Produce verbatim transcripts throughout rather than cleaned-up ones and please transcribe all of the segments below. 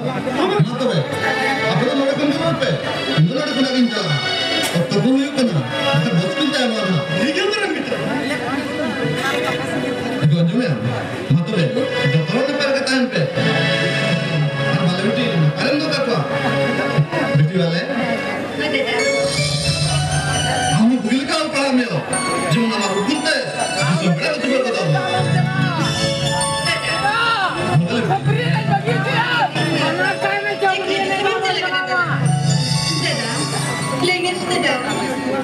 ᱢᱟ ᱛᱚᱵᱮ, ᱟᱯᱮ ᱫᱚ ᱱᱚᱰᱮ ᱠᱷᱚᱱ ᱜᱮ ᱨᱚᱲ ᱯᱮ, ᱤᱧ ᱫᱚ ᱱᱚᱰᱮ ᱠᱷᱚᱱᱟᱜ ᱜᱤᱧ ᱪᱟᱞᱟᱜᱼᱟ᱾ ᱚᱠᱛᱚ ᱠᱚ ᱦᱩᱭᱩᱜ ᱠᱟᱱᱟ, ᱵᱟᱠᱷᱟᱱ ᱵᱟᱥ ᱠᱚᱧ ᱛᱟᱭᱚᱢᱚᱜᱼᱟ ᱱᱟᱦᱟᱜ᱾ ᱴᱷᱤᱠ ᱜᱮᱭᱟ ᱢᱟᱨᱟᱝ ᱵᱮᱴᱟ᱾ ᱟᱫᱚ ᱟᱸᱡᱚᱢᱮᱜᱼᱟᱢ? ᱢᱟ ᱛᱚᱵᱮ, ᱡᱚᱛᱚ ᱦᱚᱲ ᱱᱟᱯᱟᱭ ᱨᱮᱜᱮ ᱛᱟᱦᱮᱱ ᱯᱮ᱾ ᱟᱨ ᱵᱟᱞᱮ ᱵᱤᱴᱤ, ᱱᱟᱯᱟᱭ ᱨᱮᱢ ᱫᱚᱦᱚ ᱠᱟᱠᱚᱣᱟ᱾ ᱵᱤᱴᱤ ᱵᱟᱞᱮ᱾ ᱦᱳᱭ ᱫᱟᱫᱟ᱾ ᱟᱢ ᱦᱚᱸ ᱵᱩᱜᱤ ᱞᱮᱠᱟ ᱚᱞ ᱯᱟᱲᱦᱟᱜ ᱢᱮ᱾ ᱡᱮᱢᱚᱱ ᱟᱢᱟᱜ ᱩᱯᱨᱩᱢ ᱛᱮ ᱫᱤᱥᱚᱢ ᱵᱮᱲᱟ ᱠᱚ ᱛᱩᱢᱟᱹᱞ ᱠᱚ ᱛᱟᱵᱚᱱᱟ᱾ ᱫᱟᱫᱟ᱾ ᱵᱟᱞᱮ ᱵᱤᱴᱤ᱾ ᱠᱷᱟᱹᱯᱟᱹᱨᱤ ᱨᱮ ᱵᱟᱹᱜᱤ ᱦᱚᱪᱚᱭᱟ᱾ ᱚᱱᱟ ᱛᱟᱭᱚᱢ ᱪᱮᱫ ᱞᱟᱹᱜᱤᱫ ᱪᱮᱫ ᱮᱢ ᱪᱟᱞᱟᱜ ᱠᱟᱱᱟ ᱫᱟᱫᱟ? ᱫᱟᱫᱟ, ᱞᱟᱹᱭ ᱢᱮ ᱥᱮ ᱫᱟᱫᱟ,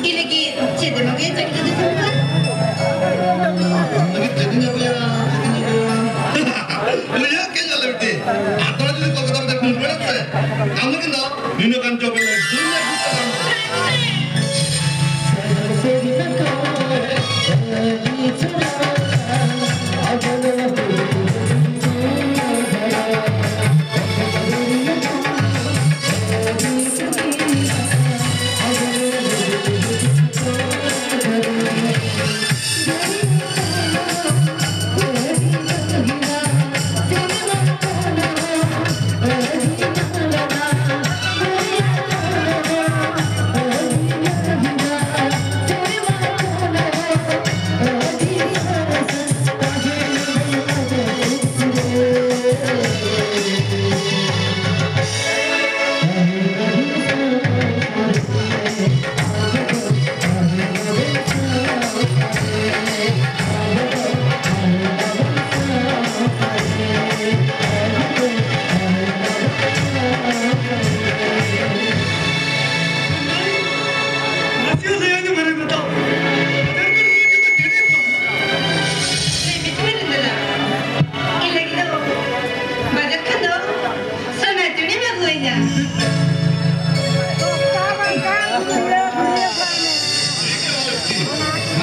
ᱤᱧ ᱞᱟᱹᱜᱤᱫ ᱪᱮᱫ ᱮᱢ ᱟᱹᱜᱩᱭᱟ ᱪᱟᱹᱠᱨᱤ ᱫᱤᱥᱚᱢ ᱠᱷᱚᱱ? ᱟᱢ ᱞᱟᱹᱜᱤᱫ ᱪᱮᱫ ᱤᱧ ᱟᱹᱜᱩᱭᱟ? ᱪᱮᱫ ᱤᱧ ᱟᱹᱜᱩᱭᱟ? ᱞᱟᱹᱭᱟᱜ ᱜᱮ ᱧᱮᱞ ᱢᱮ᱾ ᱟᱨ ᱛᱷᱚᱲᱟ ᱡᱩᱫᱤ ᱠᱳᱞᱠᱟᱛᱟ ᱢᱮᱱᱛᱮ ᱠᱷᱩᱞ ᱵᱟᱲᱟ ᱥᱮ, ᱟᱢ ᱞᱟᱹᱜᱤᱫ ᱫᱚ ᱱᱤᱱᱟᱹᱜ ᱜᱟᱱ ᱪᱚᱠᱞᱮᱴ ᱫᱩᱧ ᱟᱹᱜᱩ ᱠᱟᱜᱼᱟ᱾ ᱵᱟᱡᱟᱨ ᱠᱷᱚᱱ ᱫᱚ ᱥᱚᱱᱟ ᱪᱩᱲᱤᱢ ᱟᱹᱜᱩᱣᱟᱹᱧᱟ᱾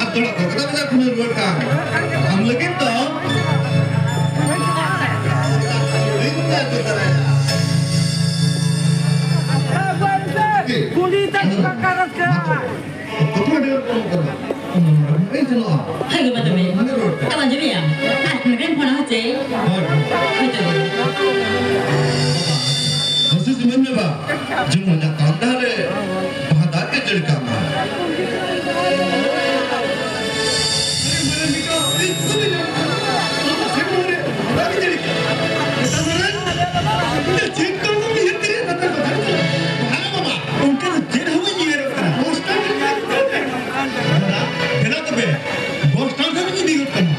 ᱟᱨ ᱛᱷᱚᱲᱟ ᱠᱳᱞᱠᱟᱛᱟ ᱵᱟᱡᱟᱨ ᱠᱷᱚᱱᱮᱢ ᱨᱩᱣᱟᱹᱲ ᱠᱟᱱ, ᱟᱢ ᱞᱟᱹᱜᱤᱫ ᱫᱚ ᱪᱩᱲᱤᱧ ᱟᱹᱜᱩ ᱛᱚᱨᱟᱭᱟ᱾ ᱠᱩᱞᱤ ᱛᱟᱠᱚ ᱵᱟᱠᱟ ᱨᱟᱹᱥᱠᱟᱹ᱾ ᱚᱠᱛᱚ ᱠᱚ ᱟᱹᱰᱤ ᱟᱸᱴ ᱠᱚᱢ ᱠᱟᱱᱟ᱾ ᱤᱧ ᱥᱮᱱᱚᱜᱼᱟ᱾ ᱦᱳᱭ ᱜᱚ, ᱢᱟ ᱛᱚᱵᱮ᱾ ᱢᱟᱱᱮ ᱨᱚᱲ ᱯᱮ᱾ ᱛᱟᱢᱟ ᱟᱸᱡᱚᱢᱮᱭᱟ? ᱟᱨ ᱱᱚᱰᱮᱱ ᱯᱷᱳᱱᱟ ᱦᱚᱪᱚᱭ᱾ ᱦᱳᱭ᱾ ᱦᱳᱭ ᱛᱚᱵᱮ᱾ ᱵᱟ, ᱡᱮᱢᱚᱱ ᱧᱟᱯᱟᱢ ᱰᱟᱦᱟᱨ ᱨᱮ ᱵᱟᱦᱟ ᱫᱟᱜ ᱜᱮ ᱡᱟᱹᱲᱤ ᱠᱟᱜ ᱢᱟ᱾ ᱚᱱᱠᱟ ᱫᱚ ᱪᱮᱫ ᱦᱚᱸ ᱵᱟᱹᱧ ᱩᱭᱦᱟᱹᱨᱚᱜ ᱠᱟᱱᱟ᱾ ᱫᱮᱞᱟ ᱛᱚᱵᱮ, ᱵᱚᱥ ᱥᱴᱮᱱᱰ ᱫᱷᱟᱹᱵᱤᱡ ᱤᱫᱤ ᱜᱚᱫ ᱠᱟᱢᱟ᱾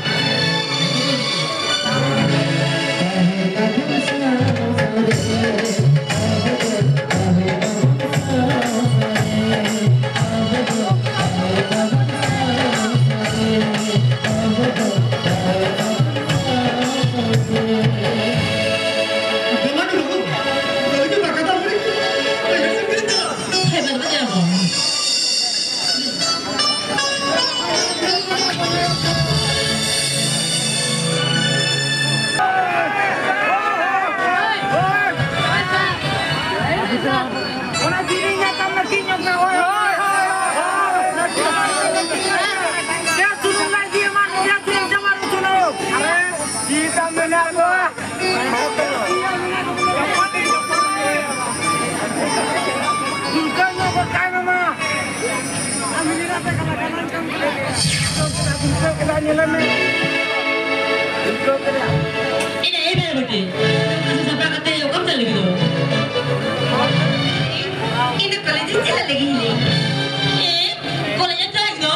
ᱚᱱᱟ ᱡᱤᱞᱤᱧ ᱧᱟᱯᱟᱢ ᱞᱟᱹᱠᱛᱤ ᱧᱚᱜ ᱠᱟᱱᱟ᱾ ᱦᱳᱭ, ᱦᱳᱭ, ᱦᱳᱭ, ᱦᱳᱭ᱾ ᱪᱮᱫ ᱥᱩᱱᱩᱢ ᱞᱟᱭ ᱫᱤᱭᱮ ᱢᱟ, ᱪᱮᱫ ᱥᱩᱱᱩᱢ ᱡᱟᱢᱟ ᱨᱮ ᱥᱩᱱᱩᱢ᱾ ᱟᱨᱮ, ᱪᱮᱫ ᱮᱢ ᱢᱮᱱᱟ ᱟᱫᱚ? ᱮᱭ, ᱮᱭ, ᱵᱟᱹᱴᱤ, ᱥᱟᱯᱷᱟ ᱠᱟᱛᱮ ᱚᱠᱟᱢ ᱪᱟᱞᱟᱜ ᱞᱟᱹᱜᱤᱫ ᱫᱚ? ᱤᱧ ᱫᱚ ᱠᱚᱞᱮᱡᱽ ᱤᱧ ᱪᱟᱞᱟᱜ ᱞᱟᱹᱜᱤᱫ ᱤᱧ ᱞᱟᱹᱭ᱾ ᱮ, ᱠᱚᱞᱮᱡᱽ ᱮᱢ ᱪᱟᱞᱟᱜ ᱞᱟᱹᱜᱤᱫ ᱫᱚ?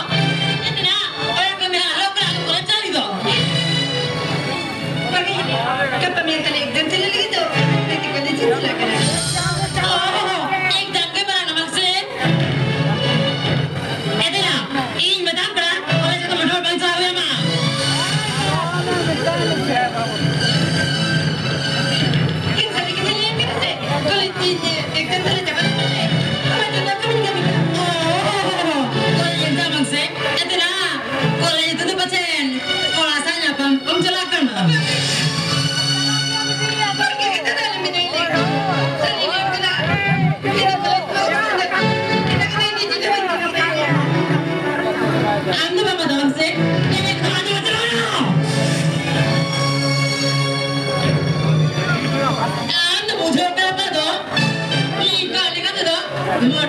ᱮ, ᱛᱮᱱᱟ, ᱚᱲᱟᱜ ᱠᱷᱚᱱ ᱢᱮᱱᱟ, ᱟᱞᱚ ᱠᱚᱞᱮᱡᱽ ᱪᱟᱞᱟᱜ ᱞᱟᱹᱜᱤᱫ ᱫᱚ᱾ ᱵᱟᱹᱜᱤ, ᱜᱟᱯᱟ ᱢᱮᱭᱟᱝ ᱛᱟᱞᱮ exam ᱪᱟᱞᱟᱜ ᱞᱟᱹᱜᱤᱫ ᱫᱚ, ᱚᱱᱟᱛᱮ ᱠᱚᱞᱮᱡᱽ ᱤᱧ ᱪᱟᱞᱟᱜ ᱠᱟᱱᱟ᱾ ᱚ, exam ᱜᱮ ᱵᱟᱲᱟᱭ ᱱᱟᱢ ᱥᱮ? ᱮ ᱫᱮᱞᱟ, ᱤᱧ ᱢᱮᱛᱟᱢ ᱠᱟᱱᱟ, ᱠᱚᱞᱮᱡᱽ ᱨᱮᱫᱚ ᱢᱚᱴᱚᱨ ᱵᱟᱝ ᱪᱟᱞᱟᱣ ᱦᱩᱭ ᱟᱢᱟ᱾ ᱤᱧ ᱥᱟᱹᱨᱤ ᱠᱟᱛᱷᱟᱧ ᱞᱟᱹᱭ ᱟᱢ ᱠᱟᱱᱟ ᱥᱮ, ᱠᱚᱞᱮᱡᱽ ᱤᱧ exam ᱛᱟᱞᱮ ᱪᱟᱵᱟ ᱞᱮᱱᱟ ᱥᱮ, ᱟᱢᱟᱜ ᱡᱚᱛᱚ ᱠᱟᱹᱢᱤᱧ ᱠᱟᱹᱢᱤ ᱠᱟᱜᱼᱟ᱾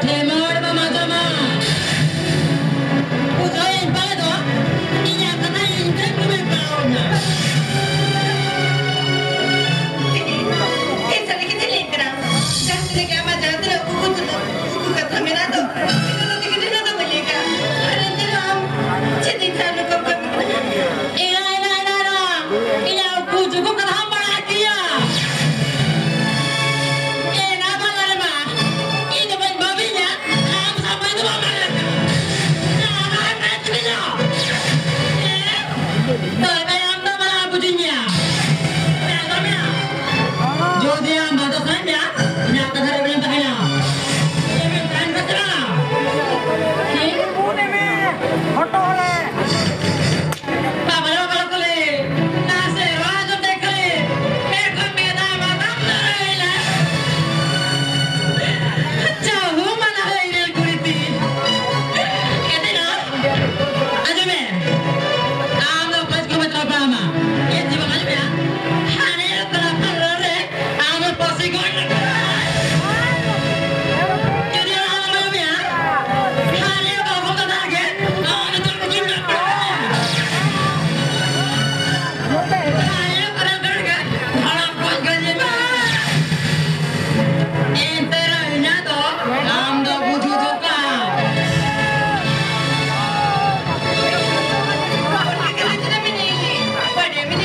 ᱴᱷᱮᱢᱚᱲ ᱵᱟᱢ ᱟᱸᱡᱚᱢᱟ᱾ ᱵᱩᱡᱷᱟᱹᱣᱮᱱ ᱯᱟᱞᱮ ᱫᱚ, ᱤᱧᱟᱜ ᱠᱟᱛᱷᱟ ᱤᱧ ᱴᱷᱮᱱ ᱜᱮᱢ ᱯᱟᱲᱟᱣ ᱮᱱᱟ᱾ ᱤᱧ ᱥᱟᱹᱨᱤ ᱠᱟᱛᱷᱟᱧ ᱞᱟᱹᱭ ᱠᱟᱱᱟ᱾ ᱡᱟᱦᱟᱸ ᱛᱤᱱᱟᱹᱜ ᱜᱮ ᱟᱢᱟᱜ ᱡᱟᱦᱟᱸ ᱛᱤᱱᱟᱹᱜ ᱩᱠᱩ ᱠᱟᱛᱷᱟ, ᱩᱠᱩ ᱠᱟᱛᱷᱟ ᱢᱮᱱᱟᱜ ᱫᱚ, ᱤᱧ ᱫᱚ ᱛᱤᱠᱤᱱ ᱦᱤᱞᱳᱜ ᱫᱚ ᱵᱟᱹᱧ ᱞᱟᱹᱭ ᱠᱟᱜᱼᱟ᱾ ᱟᱨ ᱮᱱᱛᱮ ᱨᱮᱦᱚᱸ ᱟᱢ ᱪᱮᱫ ᱤᱧ ᱴᱷᱮᱱ ᱱᱚᱝᱠᱟᱢ ᱠᱟᱹᱢᱤ ᱠᱟᱱᱟ? ᱮᱨᱟ, ᱮᱨᱟ, ᱮᱨᱟ, ᱮᱨᱟ᱾ ᱤᱧᱟᱜ ᱩᱠᱩ ᱪᱩᱠᱩ ᱠᱟᱛᱷᱟᱢ ᱵᱟᱲᱟᱭ ᱠᱮᱭᱟ᱾ ᱮᱨᱟ ᱵᱟᱞᱟ ᱨᱮᱢᱟ ᱤᱧ ᱫᱚ ᱵᱟᱹᱧ ᱵᱷᱟᱹᱵᱤᱭᱟ, ᱟᱢ ᱥᱟᱶ ᱵᱟᱹᱧ ᱫᱩᱲᱩᱵ ᱫᱟᱲᱮᱭᱟᱜ ᱠᱟᱱᱟ᱾ ᱟᱢ ᱟᱨ ᱢᱮᱪ ᱢᱮᱱᱟᱜ᱾ ᱦᱮᱸ? ᱛᱚᱵᱮ ᱟᱢ ᱫᱚ ᱵᱟᱢ ᱵᱩᱡᱷᱟᱹᱧᱟ᱾ ᱦᱮᱸ, ᱫᱚᱢᱮ᱾ ᱡᱩᱫᱤ ᱟᱢ ᱵᱟᱫᱚ ᱠᱷᱟᱱ ᱫᱚ, ᱤᱧᱟᱜ ᱠᱟᱛᱷᱟ ᱨᱮ ᱵᱟᱹᱧ ᱛᱟᱦᱮᱱᱟ᱾ ᱤᱧ ᱢᱮᱱ ᱛᱟᱦᱮᱱ ᱠᱟᱱᱟ᱾ ᱦᱮᱸ? ᱯᱷᱳᱱ ᱢᱮ᱾ ᱦᱚᱴᱚᱜ ᱨᱮ᱾ ᱵᱟᱵᱟ ᱨᱮ ᱵᱟᱵᱟ ᱠᱚᱞᱮ, ᱱᱟᱥᱮ ᱨᱚᱲ ᱟᱸᱡᱚᱢ ᱛᱮ ᱠᱷᱟᱹᱞᱤ, ᱯᱮ ᱠᱷᱚᱱ ᱯᱮ ᱫᱷᱟᱣ ᱢᱟᱛᱟᱢ ᱫᱟᱨᱮ ᱞᱮ᱾ ᱪᱟᱦᱩ ᱢᱟᱱᱟ ᱦᱩᱭ ᱨᱮ ᱠᱩᱲᱤ ᱛᱤ᱾ ᱠᱟᱛᱮ ᱱᱟ, ᱟᱸᱡᱚᱢ ᱢᱮ᱾ ᱟᱢ ᱫᱚ ᱯᱟᱸᱪ ᱠᱚ ᱢᱮᱛᱟᱣ ᱯᱟᱲᱟᱢᱟ᱾ ᱮ ᱡᱤᱵᱚᱱ ᱟᱸᱡᱚᱢ ᱢᱮ᱾ ᱦᱟᱱᱮ ᱯᱟᱲᱟ ᱯᱟᱲᱟ ᱨᱮ ᱟᱢ ᱯᱟᱹᱥᱤ ᱜᱚᱡ ᱞᱮᱠᱟ᱾ ᱡᱩᱫᱤ ᱚᱱᱟ ᱟᱞᱚᱢ ᱟᱹᱜᱩᱭᱟ, ᱦᱟᱱᱮ ᱵᱟᱹᱦᱩ ᱠᱟᱛᱷᱟ ᱜᱮ, ᱟᱢ ᱱᱤᱛᱚᱜ ᱠᱩᱪᱩᱝ ᱞᱮ ᱯᱟᱲᱟᱜ ᱢᱮᱭᱟ᱾ ᱦᱟᱱᱮ ᱯᱟᱲᱟ ᱯᱟᱲᱟ ᱜᱮ, ᱦᱟᱲᱟᱢ ᱠᱚ ᱜᱚᱡ ᱞᱮᱠᱟ᱾ ᱮᱱᱛᱮ ᱨᱮᱦᱚᱸ ᱤᱧᱟᱹᱜ ᱫᱚ ᱟᱢ ᱫᱚ ᱵᱩᱡᱷᱟᱹᱣ ᱫᱚᱨᱠᱟᱨ᱾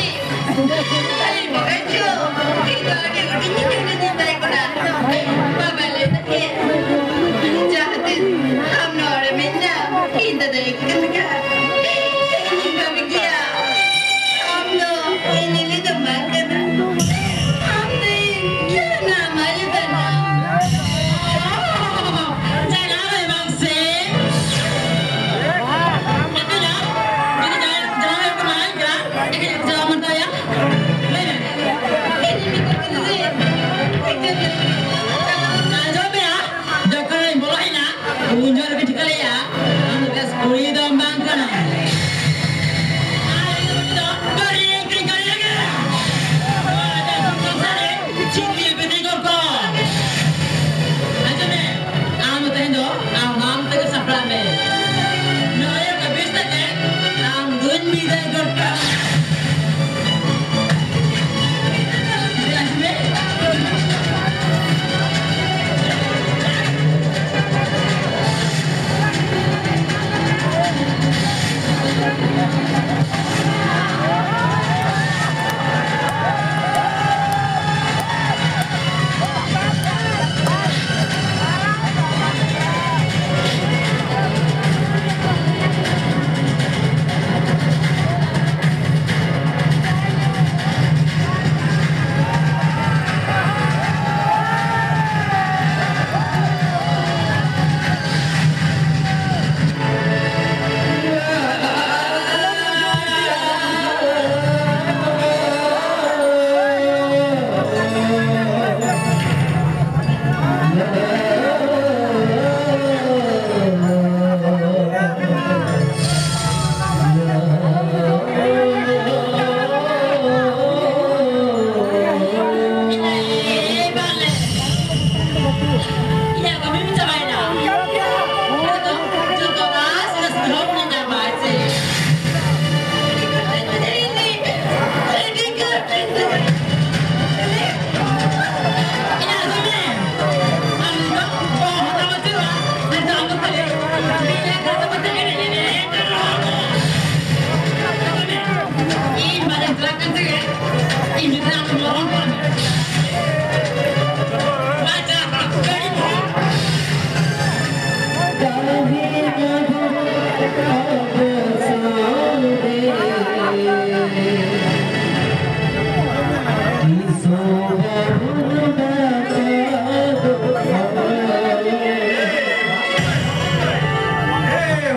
ᱟᱞᱮ ᱵᱚᱸᱜᱟ ᱪᱚ, ᱤᱧ ᱫᱚ ᱟᱹᱰᱤ ᱦᱩᱰᱤᱧ ᱜᱤᱫᱽᱨᱟᱹ ᱨᱮᱜᱤᱧ ᱛᱟᱦᱮᱸ ᱠᱟᱱᱟ᱾ ᱵᱟᱵᱟᱭ ᱞᱟᱹᱭ ᱛᱟᱦᱮᱸᱫ, ᱡᱟᱦᱟᱸ ᱛᱤᱥ ᱟᱢ ᱱᱚᱣᱟ ᱨᱮᱢ ᱦᱮᱡ ᱮᱱᱟ, ᱤᱧ ᱫᱟᱫᱟᱭ ᱟᱹᱜᱩ ᱠᱟᱛᱮ ᱤᱧ ᱠᱟᱹᱢᱤ ᱜᱮᱭᱟ᱾ ᱟᱢ ᱫᱚ ᱤᱧ ᱞᱟᱹᱜᱤᱫ ᱫᱚ ᱵᱟᱝ ᱠᱟᱱᱟ᱾ ᱟᱢ ᱫᱚ ᱤᱧ ᱡᱟᱱᱟᱢ ᱟᱭᱳ ᱠᱟᱱᱟᱢ᱾ ᱡᱟᱱᱟᱢ ᱟᱭᱳ ᱵᱟᱝ ᱥᱮ? ᱡᱟᱱᱟᱢ ᱟᱭᱳ ᱠᱟᱱᱟᱭ, ᱡᱟᱱᱟᱢ ᱟᱭᱳ ᱠᱟᱱᱟᱭ, ᱡᱟᱱᱟᱢ ᱟᱭᱳ ᱠᱟᱱᱟᱭ᱾ ᱟᱸᱡᱚᱢ ᱢᱮ, ᱡᱚᱠᱷᱚᱱᱤᱧ ᱵᱚᱞᱚᱭᱮᱱᱟ, ᱩᱱ ᱡᱚᱦᱚᱜ ᱨᱮᱜᱮ ᱴᱷᱤᱠᱟᱹ ᱞᱮᱭᱟ, ᱟᱢ ᱫᱚ ᱵᱮᱥ ᱠᱩᱲᱤ ᱫᱚᱢ ᱵᱟᱝ ᱠᱟᱱᱟ᱾ ᱟᱨ ᱤᱧ ᱫᱚ ᱠᱟᱹᱨᱤ ᱠᱟᱹᱨᱤ ᱞᱟᱹᱜᱤᱫ᱾ ᱱᱚᱣᱟ ᱡᱟᱹᱥᱛᱤ ᱥᱚᱝᱥᱟᱨ ᱨᱮ ᱪᱤᱱᱤ ᱵᱤᱫᱤ ᱜᱚᱞᱯᱚ᱾ ᱟᱸᱡᱚᱢ ᱢᱮ,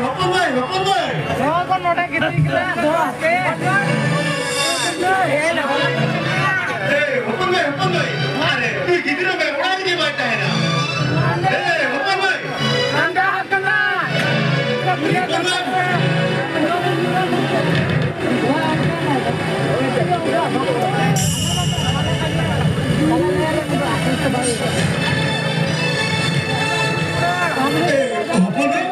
ᱦᱚᱯᱚᱱ ᱵᱷᱟᱭ, ᱦᱚᱯᱚᱱ ᱵᱷᱟᱭ᱾ ᱱᱚᱣᱟ ᱠᱚ ᱱᱚᱰᱮ ᱜᱤᱛᱤᱡ ᱠᱟᱱᱟ, ᱫᱚᱦᱚ ᱦᱟᱯᱮ᱾ ᱮ, ᱦᱚᱯᱚᱱ ᱵᱷᱟᱭ, ᱦᱚᱯᱚᱱ ᱵᱷᱟᱭ᱾ ᱟᱨᱮ, ᱩᱱᱤ ᱜᱤᱫᱽᱨᱟᱹ ᱢᱮ, ᱚᱲᱟᱜ ᱨᱮᱜᱮ ᱵᱟᱭ ᱛᱟᱦᱮᱱᱟ᱾ ᱮ, ᱦᱚᱯᱚᱱ ᱵᱷᱟᱭ᱾ ᱞᱟᱸᱫᱟ ᱟᱠᱟᱱᱟ᱾ ᱦᱚᱯᱚᱱ ᱵᱷᱟᱭ᱾ ᱮ, ᱦᱚᱯᱚᱱ ᱵᱷᱟᱭ᱾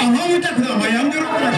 ᱟᱢᱟᱜ ᱢᱚᱪᱟ ᱠᱷᱚᱱᱟᱜ ᱢᱟᱭᱟᱢ ᱡᱚᱨᱚᱜ ᱠᱟᱱᱟ᱾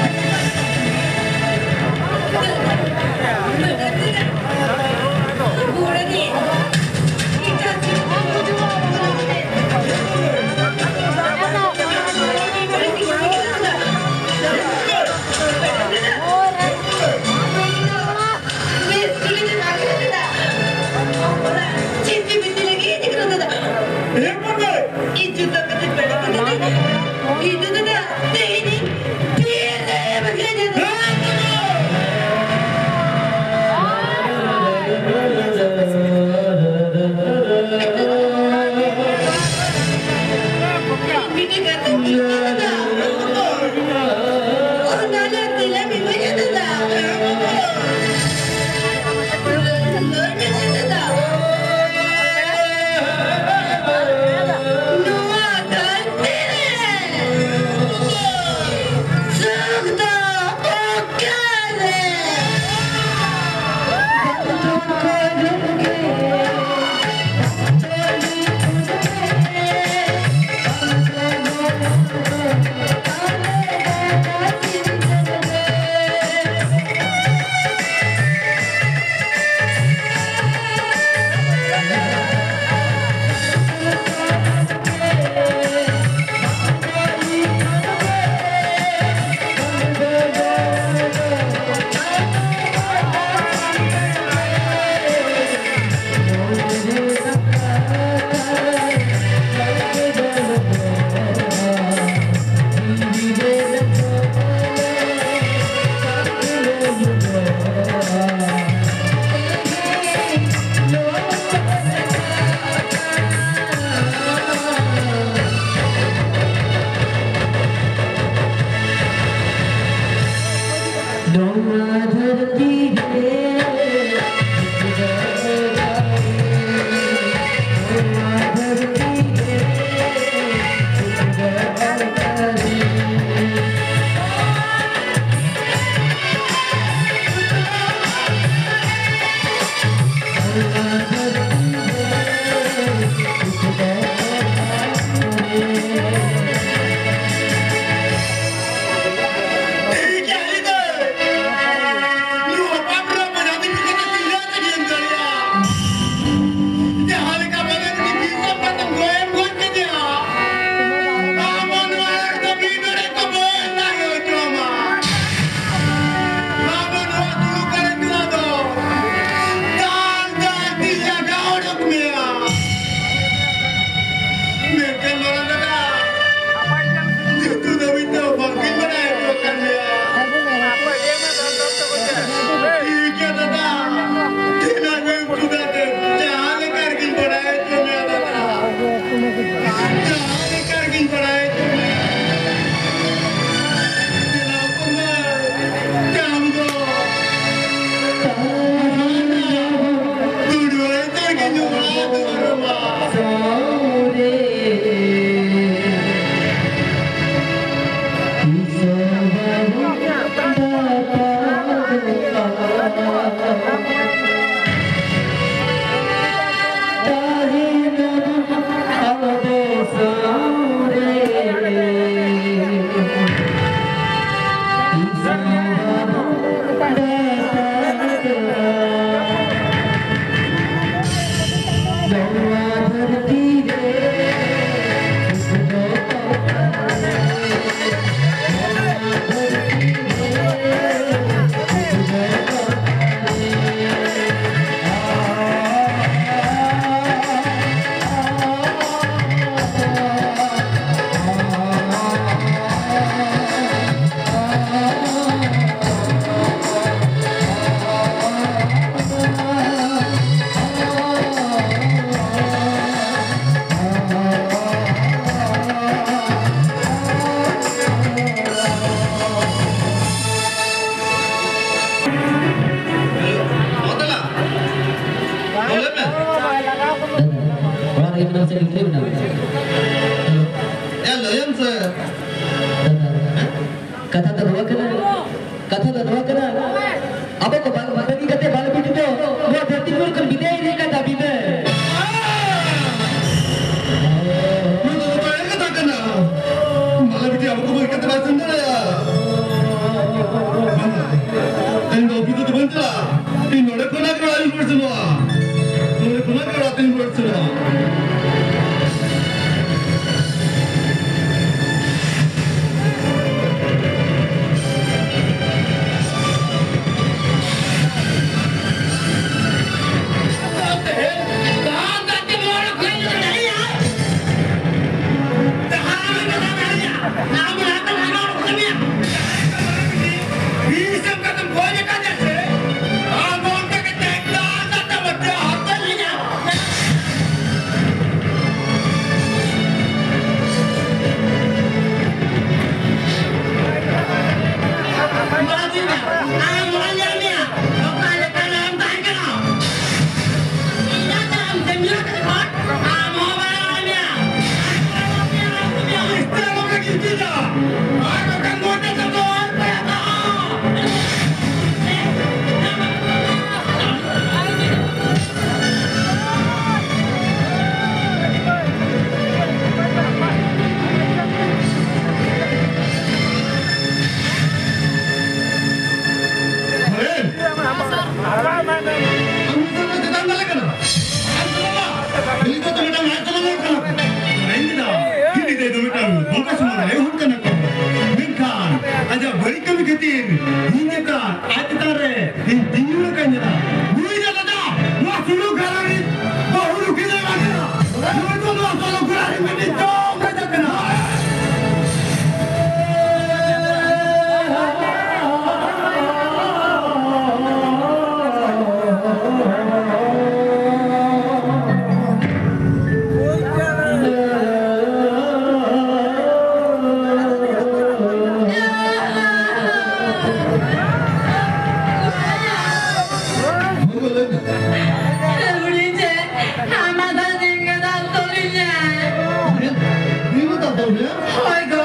ᱦᱳᱭ ᱜᱚ,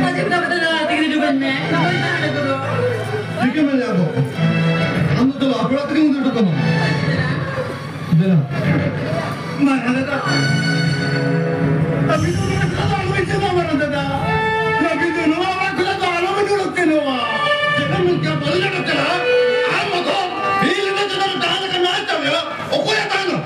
ᱢᱟᱹᱡᱷᱤ ᱵᱟᱵᱟ ᱫᱚ ᱞᱟᱦᱟ ᱛᱮᱜᱮ ᱦᱤᱡᱩᱜ ᱢᱮ, ᱱᱚᱜᱼᱚᱭ ᱛᱟᱦᱮᱸ ᱠᱚᱫᱚ᱾ ᱴᱷᱤᱠ ᱜᱮ ᱢᱮᱱᱟᱜᱼᱟ ᱜᱚ᱾ ᱟᱢ ᱫᱚ ᱛᱚᱵᱮ ᱟᱯᱲᱟ ᱛᱮᱜᱮᱢ ᱩᱫᱩᱜ ᱦᱚᱴᱚ ᱠᱟᱢᱟ᱾ ᱫᱮᱞᱟ᱾ ᱢᱟᱨᱟᱝ ᱫᱟᱫᱟ᱾ ᱟᱹᱵᱤᱱ ᱫᱚ ᱱᱚᱣᱟ ᱠᱚᱫᱚ ᱟᱞᱚᱵᱤᱱ ᱪᱟᱵᱟ, ᱢᱟᱨᱟᱝ ᱫᱟᱫᱟ᱾ ᱟᱹᱵᱤᱱ ᱫᱚ ᱱᱚᱣᱟ ᱚᱲᱟᱜ ᱠᱷᱚᱱᱟᱜ ᱫᱚ ᱟᱞᱚᱵᱤᱱ ᱩᱰᱩᱠ ᱛᱮ ᱱᱚᱣᱟ᱾ ᱡᱮᱢᱚᱱ ᱱᱚᱝᱠᱟ ᱵᱟᱹᱞᱤ ᱞᱟᱰᱚ ᱪᱟᱞᱟᱜᱼᱟ᱾ ᱟᱨ ᱵᱟᱠᱷᱟᱱ ᱤᱧ ᱞᱮᱠᱟ ᱪᱮᱛᱟᱱ ᱨᱮ ᱛᱟᱦᱮᱸ ᱞᱮᱠᱟ ᱢᱮᱱᱟᱜ ᱛᱟᱢᱟ᱾ ᱚᱠᱚᱭᱮ ᱛᱟᱦᱮᱱᱟ?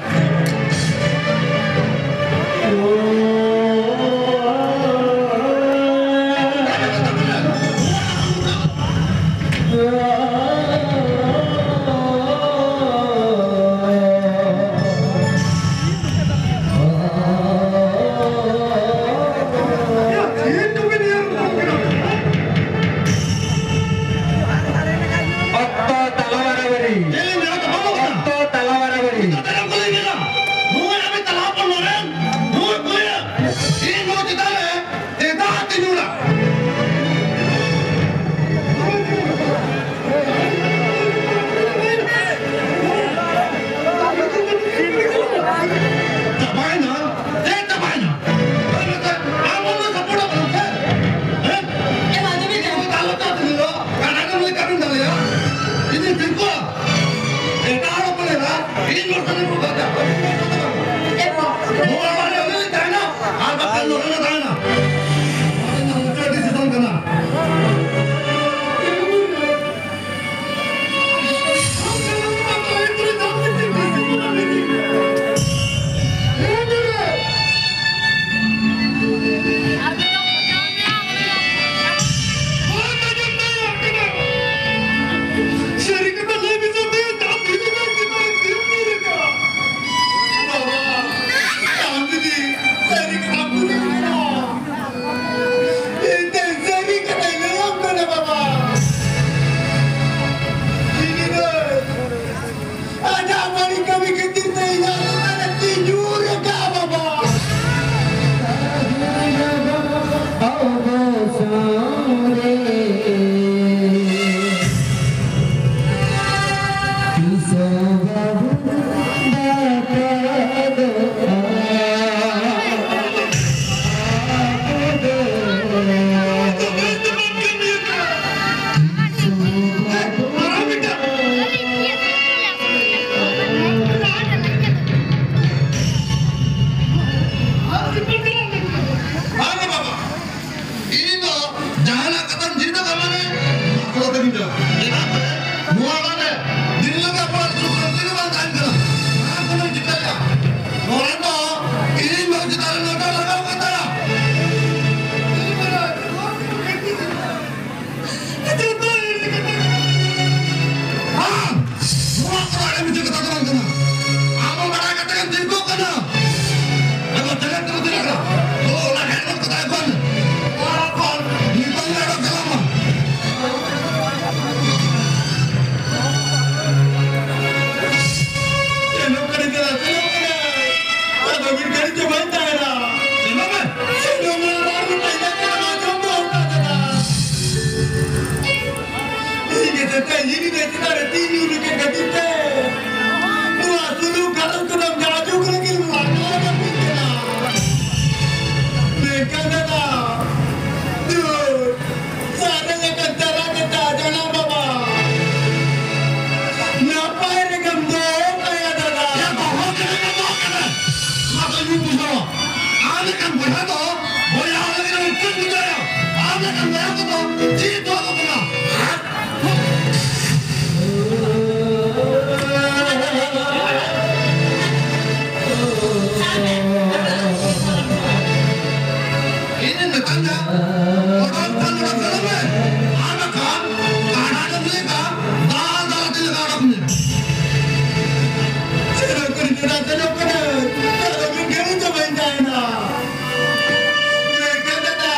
ᱠᱟᱱᱟ ᱫᱟᱫᱟ᱾ ᱫᱩ, ᱥᱟᱨᱮ ᱞᱮᱠᱟ ᱪᱟᱞᱟᱜ ᱠᱟᱱᱟ ᱡᱟᱱᱟᱢ ᱵᱟᱵᱟ᱾ ᱱᱟᱯᱟᱭ ᱨᱮᱜᱮᱢ ᱫᱚᱦᱚ ᱠᱟᱭᱟ ᱫᱟᱫᱟ᱾ ᱭᱟ ᱫᱚᱦᱚ ᱠᱟᱱᱟ, ᱫᱚᱦᱚ ᱠᱟᱱᱟ᱾ ᱱᱚᱣᱟ ᱫᱚ ᱤᱧ ᱵᱩᱡᱷᱟᱹᱣᱟ᱾ ᱟᱢ ᱞᱮᱠᱟᱱ ᱵᱚᱭᱦᱟ ᱫᱚ ᱵᱚᱭᱦᱟ ᱞᱟᱹᱜᱤᱫ ᱫᱚ ᱩᱱᱠᱩᱧ ᱵᱩᱡᱷᱟᱹᱣᱟ᱾ ᱟᱢ ᱞᱮᱠᱟᱱ ᱵᱚᱭᱦᱟ ᱠᱚᱫᱚ ᱪᱮᱫ ᱫᱚ ᱟᱫᱚ ᱠᱟᱱᱟ? ᱤᱧᱤᱧ ᱢᱮᱛᱟᱢ ᱠᱟᱱᱟ, ᱚᱰᱚᱠ ᱠᱷᱟᱱ ᱚᱰᱚᱠ ᱫᱟᱲᱮᱭᱟᱜ ᱢᱮ, ᱟᱨ ᱵᱟᱠᱷᱟᱱ ᱠᱟᱰᱟ ᱰᱟᱹᱝᱨᱤ ᱞᱮᱠᱟ ᱫᱟᱞ ᱫᱟᱞ ᱛᱮ ᱞᱟᱜᱟ ᱚᱰᱚᱠ ᱢᱮᱭᱟ᱾ ᱥᱮᱱᱚᱜ ᱠᱟᱹᱱᱟᱹᱧ ᱫᱟᱫᱟ, ᱥᱮᱱᱚᱜ ᱠᱟᱹᱱᱟᱹᱧ᱾ ᱟᱫᱚ ᱢᱤᱫ ᱜᱷᱟᱹᱲᱤᱡ ᱫᱚ ᱵᱟᱹᱧ ᱛᱟᱦᱮᱱᱟ᱾ ᱢᱮᱱᱠᱷᱟᱱ ᱫᱟᱫᱟ,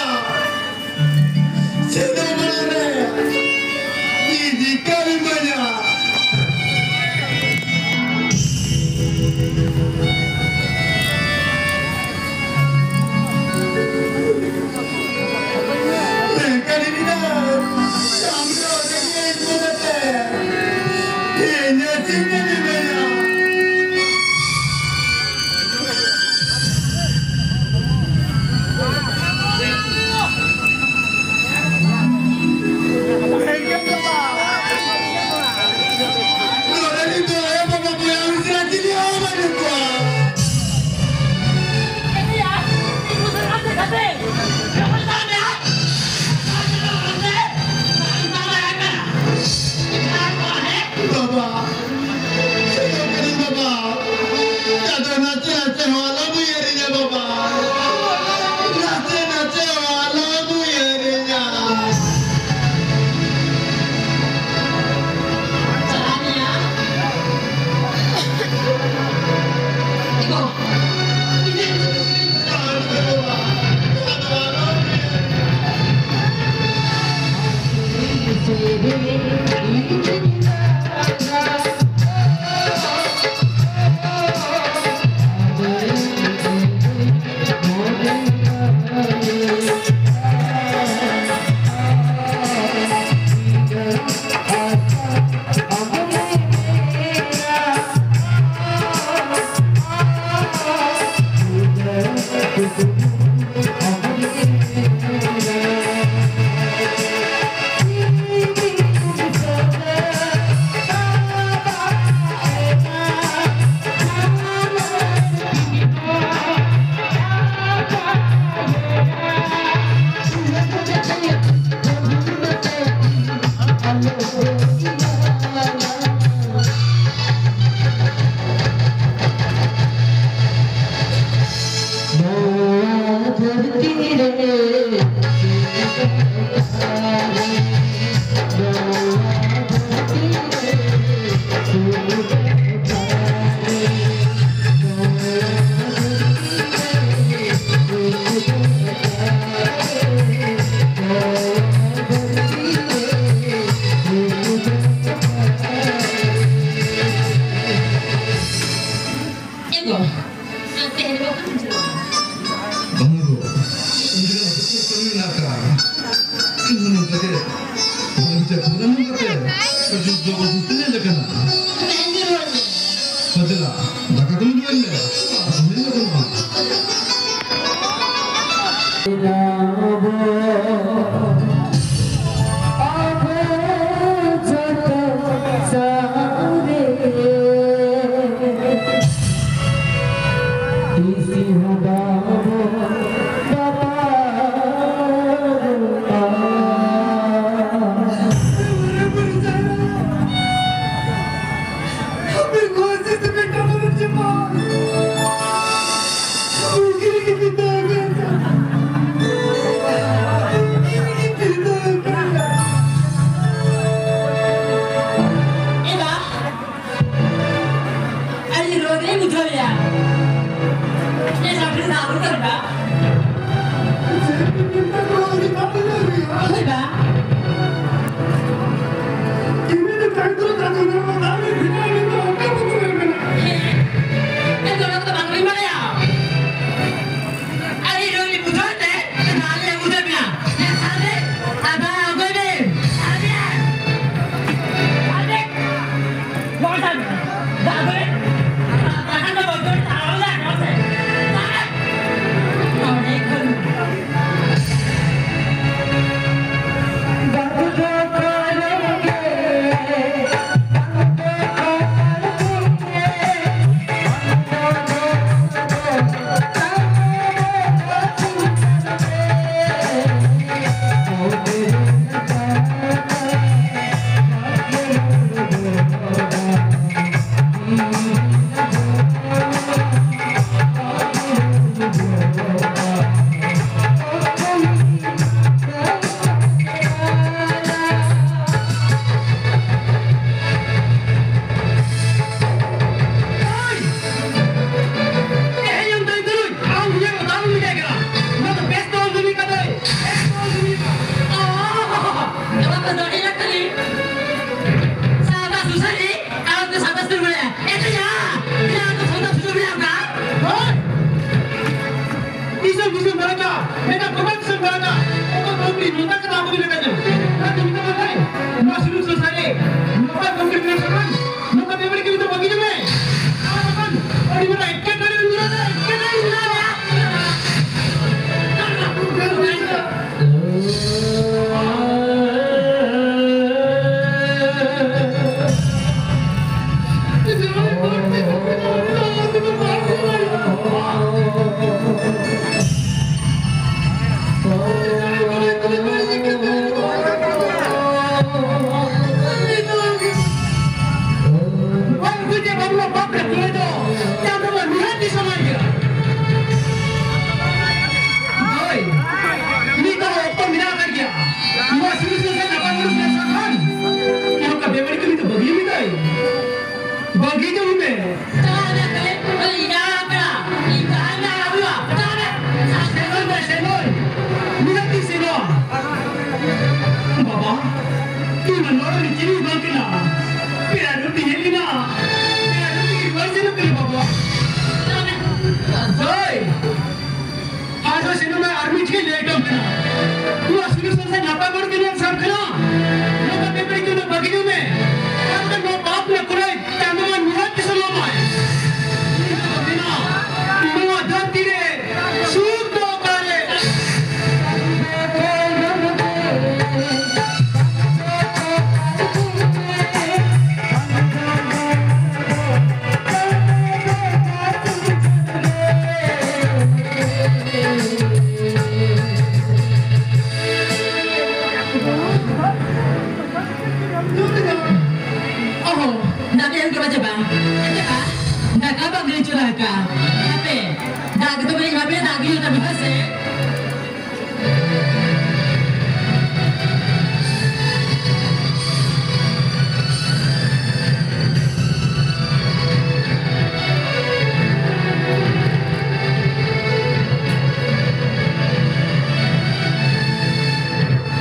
ᱥᱮᱱᱚᱜ ᱢᱟᱲᱟᱝ ᱨᱮ ᱤᱫᱤ ᱠᱟᱜ ᱤᱢᱟᱹᱧᱟ᱾ ᱫᱚ ᱵᱟᱹᱵᱩ ᱛᱤᱱᱟᱹᱜ ᱞᱮᱠᱟᱱᱟ? ᱢᱮᱱᱫᱤ ᱨᱚᱲ ᱢᱮ᱾ ᱯᱟᱛᱞᱟ, ᱫᱟᱠᱟ ᱠᱚᱢ ᱡᱚᱢ ᱞᱮᱫᱟ? ᱦᱩᱭ ᱞᱮᱠᱟᱱᱟ᱾ ᱪᱟᱞᱟᱣ ᱞᱮᱱ ᱠᱷᱟᱱ ᱤᱧ ᱟᱲᱟᱜ ᱠᱟᱱᱟ, ᱤᱧ ᱛᱟᱦᱮᱸ ᱞᱮᱱᱟ ᱦᱩᱭᱩᱜᱼᱟ᱾ ᱪᱟᱞᱟᱣ ᱢᱮ᱾ ᱥᱮᱱᱚᱜ ᱢᱮ, ᱥᱮᱱᱚᱜ᱾ ᱱᱤᱦᱟᱹᱛ ᱤᱧ ᱥᱮᱱᱚᱜᱼᱟ᱾ ᱵᱟᱵᱟ, ᱤᱧ ᱢᱟ ᱱᱚᱰᱮ ᱨᱤᱱᱤᱡ ᱪᱤᱞᱤ ᱦᱚᱸ ᱵᱟᱝ ᱠᱟᱱᱟ᱾ ᱯᱮᱲᱟ ᱨᱩᱯᱤ ᱦᱮᱡ ᱞᱮᱱᱟ᱾ ᱯᱮᱲᱟ ᱨᱩᱯᱤ ᱜᱮ ᱨᱩᱣᱟᱹᱲ ᱥᱮᱱᱚᱜ ᱠᱟᱱᱟ, ᱵᱟᱵᱟ᱾ ᱪᱟᱞᱟᱣ ᱢᱮ᱾ ᱦᱳᱭ᱾ ᱟᱨᱦᱚᱸ ᱥᱮᱱᱚᱜ ᱢᱮ, ᱟᱨ ᱢᱤᱫ ᱴᱷᱮᱱ ᱞᱟᱹᱭ ᱦᱚᱴᱚ ᱠᱟᱱᱟ᱾ ᱱᱚᱣᱟ ᱥᱩᱨ ᱥᱩᱨ ᱥᱮ ᱱᱟᱯᱟᱭ ᱦᱚᱲ ᱜᱮ ᱱᱚᱣᱟ ᱥᱟᱵ ᱠᱟᱱᱟ᱾ ᱱᱚᱣᱟ ᱵᱮᱯᱟᱨᱤ ᱠᱚᱫᱚ ᱵᱟᱹᱜᱤ ᱧᱚᱜ ᱢᱮ᱾ ᱟᱨ ᱱᱚᱣᱟ ᱯᱟᱯ ᱨᱮᱱᱟᱜ ᱠᱩᱲᱟᱹᱭ ᱪᱟᱸᱫᱳ ᱢᱟ ᱱᱤᱦᱟᱹᱛ ᱛᱤᱥ ᱦᱚᱸ ᱵᱟᱢ ᱮᱢᱟ᱾ ᱱᱚᱣᱟ ᱫᱷᱟᱹᱨᱛᱤ ᱨᱮ ᱥᱩᱠ ᱫᱚ ᱚᱠᱟᱨᱮ? ᱚᱦᱚ, ᱫᱟᱜ ᱮᱢ ᱠᱮᱫᱟ ᱪᱮ ᱵᱟᱝ? ᱪᱮ ᱵᱟᱝ? ᱫᱟᱠᱟ ᱵᱟᱝ ᱜᱤᱲᱤ ᱪᱚᱨᱟ ᱟᱠᱟᱫ᱾ ᱦᱟᱯᱮ, ᱫᱟᱜ ᱜᱮᱛᱚ ᱵᱟᱹᱧ ᱮᱢᱟ ᱯᱮᱭᱟ, ᱫᱟᱜ ᱜᱮ ᱦᱩᱭᱩᱜ ᱛᱟᱯᱮ ᱦᱮᱸ ᱥᱮ?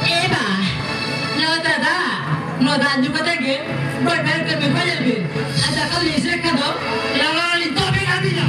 ᱮ ᱵᱟ, ᱱᱚᱣᱟ ᱫᱟᱫᱟ, ᱱᱚᱣᱟ ᱫᱟᱜ ᱧᱩ ᱠᱟᱛᱮ ᱜᱮ ᱵᱟᱹᱭ ᱵᱟᱹᱭ ᱠᱟᱹᱢᱤ ᱠᱚ ᱧᱮᱞ ᱵᱤᱱ᱾ ᱟᱨ ᱫᱟᱠᱟ ᱞᱤᱧ ᱤᱥᱤᱱ ᱠᱷᱟᱱ ᱫᱚ ᱞᱟᱜᱟᱣ ᱟᱹᱞᱤᱧ ᱛᱚᱵᱮ ᱟᱹᱞᱤᱧᱟ᱾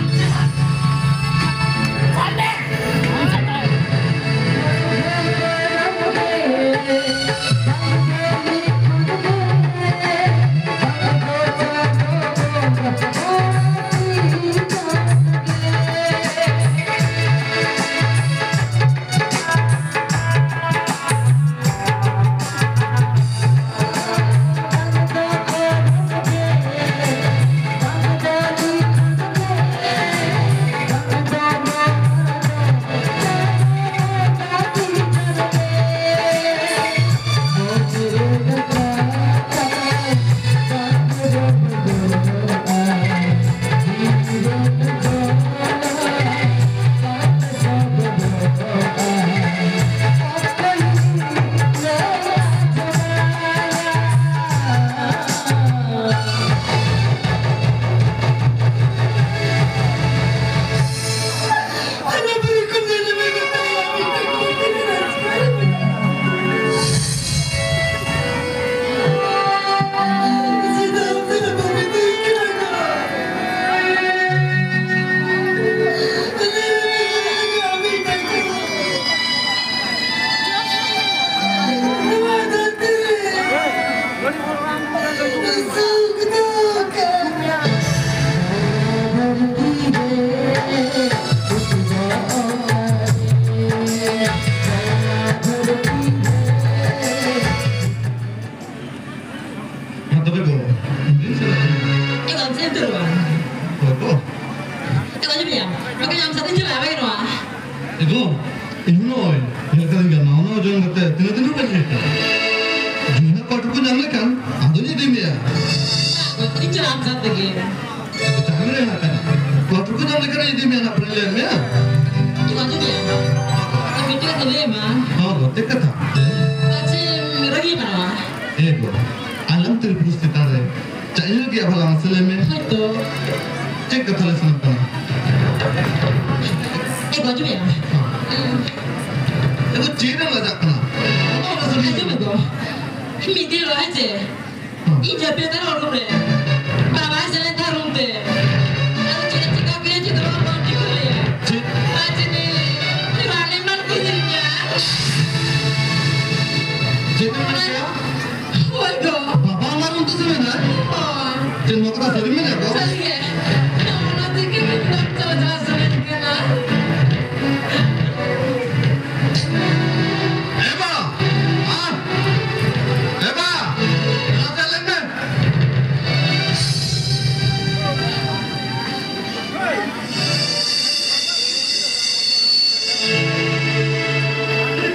ᱪᱮᱫ ᱞᱮᱠᱟᱧ ᱜᱟᱱᱚᱜᱼᱟ? ᱚᱱᱟ ᱳᱡᱚᱱ ᱠᱟᱛᱮ ᱛᱤᱱᱟᱹᱜ ᱫᱤᱱ ᱵᱟᱹᱧ ᱞᱟᱹᱭ ᱠᱟᱱᱟ? ᱡᱩᱫᱤ ᱦᱟᱸᱜ ᱠᱚᱴ ᱠᱚ ᱧᱟᱢ ᱞᱮᱠᱷᱟᱱ ᱟᱫᱚᱧ ᱤᱫᱤ ᱢᱮᱭᱟ᱾ ᱤᱧ ᱪᱟᱞᱟᱜ ᱟᱢ ᱥᱟᱶ ᱛᱮᱜᱮ᱾ ᱟᱫᱚ ᱪᱟᱞᱟᱜ ᱢᱮ ᱦᱟᱸᱜ ᱠᱟᱱᱟ᱾ ᱠᱚᱴ ᱠᱚ ᱧᱟᱢ ᱞᱮᱠᱷᱟᱱ ᱤᱫᱤ ᱢᱮᱭᱟ ᱦᱟᱸᱜ, ᱯᱟᱹᱦᱤᱞ ᱞᱟᱹᱭ ᱢᱮᱭᱟ᱾ ᱤᱧ ᱟᱫᱚ ᱢᱮᱭᱟ᱾ ᱟᱨ ᱢᱤᱫᱴᱮᱡ ᱠᱟᱛᱷᱟ ᱞᱟᱹᱭ ᱢᱟ᱾ ᱦᱚᱸ, ᱜᱚᱛᱮ ᱠᱟᱛᱷᱟ᱾ ᱯᱟᱪᱷᱮᱢ ᱨᱟᱹᱜᱤ ᱮᱢᱟᱱᱚᱜᱼᱟ᱾ ᱮ ᱜᱚ, ᱟᱞᱚᱢ ᱛᱤᱨᱯᱩᱥ ᱪᱮᱛᱟᱱ ᱨᱮ᱾ ᱪᱮᱫ ᱤᱧ ᱞᱟᱹᱭ ᱠᱮᱜᱼᱟ ᱵᱷᱟᱞᱟ ᱢᱟᱥᱮ ᱞᱟᱹᱭ ᱢᱮ? ᱦᱳᱭᱛᱳ᱾ ᱪᱮᱫ ᱠᱟᱛᱷᱟ ᱞᱟᱹᱭ ᱥᱟᱱᱟᱢ ᱠᱟᱱᱟ? ᱮ ᱜᱚ, ᱟᱸᱡᱚᱢᱮᱜᱼᱟ? ᱦᱚᱸ᱾ ᱮ ᱜᱚ, ᱪᱮᱫ ᱮᱢ ᱞᱟᱡᱟᱜ ᱠᱟᱱᱟ? ᱚᱱᱟ ᱥᱟᱹᱨᱤ ᱟᱸᱡᱚᱢ ᱢᱮ ᱜᱚ᱾ ᱢᱤᱫ ᱫᱤᱱ ᱨᱚᱦᱚᱭ ᱪᱮ? ᱦᱚᱸ᱾ ᱤᱧ ᱡᱟᱹᱯᱤᱫ ᱛᱟᱦᱮᱱ room ᱨᱮ᱾ ᱵᱟᱵᱟᱭ ᱥᱮᱱ ᱞᱮᱱ ᱛᱟᱦᱮᱱ room ᱛᱮ᱾ ᱟᱫᱚ ᱪᱮᱫ ᱮ ᱪᱤᱠᱟ ᱠᱮᱫᱟ ᱪᱮᱫ ᱦᱚᱸ ᱵᱟᱝ ᱴᱷᱤᱠᱟᱹ ᱞᱮᱭᱟ᱾ ᱪᱮᱫ? ᱟᱨ ᱪᱮᱫ ᱮ ᱨᱟᱱ ᱮᱢᱟᱱ ᱠᱚ ᱤᱫᱤ ᱠᱮᱫᱟ᱾ ᱪᱮᱫ ᱮᱢ ᱢᱮᱱ ᱠᱮᱫᱟ? ᱦᱳᱭ ᱜᱚ᱾ ᱵᱟᱵᱟ ᱚᱱᱟ room ᱛᱮ ᱥᱮᱱ ᱮᱱᱟᱭ? ᱦᱳᱭ᱾ ᱪᱮᱫ ᱱᱚᱣᱟ ᱠᱟᱛᱷᱟ ᱥᱟᱹᱨᱤᱢ ᱢᱮᱱᱮᱫ ᱠᱚ? ᱥᱟᱹᱨᱤ ᱜᱮ᱾ ᱚᱱᱟ ᱛᱮᱜᱮ ᱱᱤᱛᱚᱜ ᱪᱟᱞᱟᱣ ᱥᱟᱱᱟᱧ ᱠᱟᱱᱟ᱾ ᱮ ᱵᱟ! ᱟ! ᱮ ᱵᱟ! ᱱᱚᱛᱮ ᱞᱟᱹᱭ ᱢᱮ᱾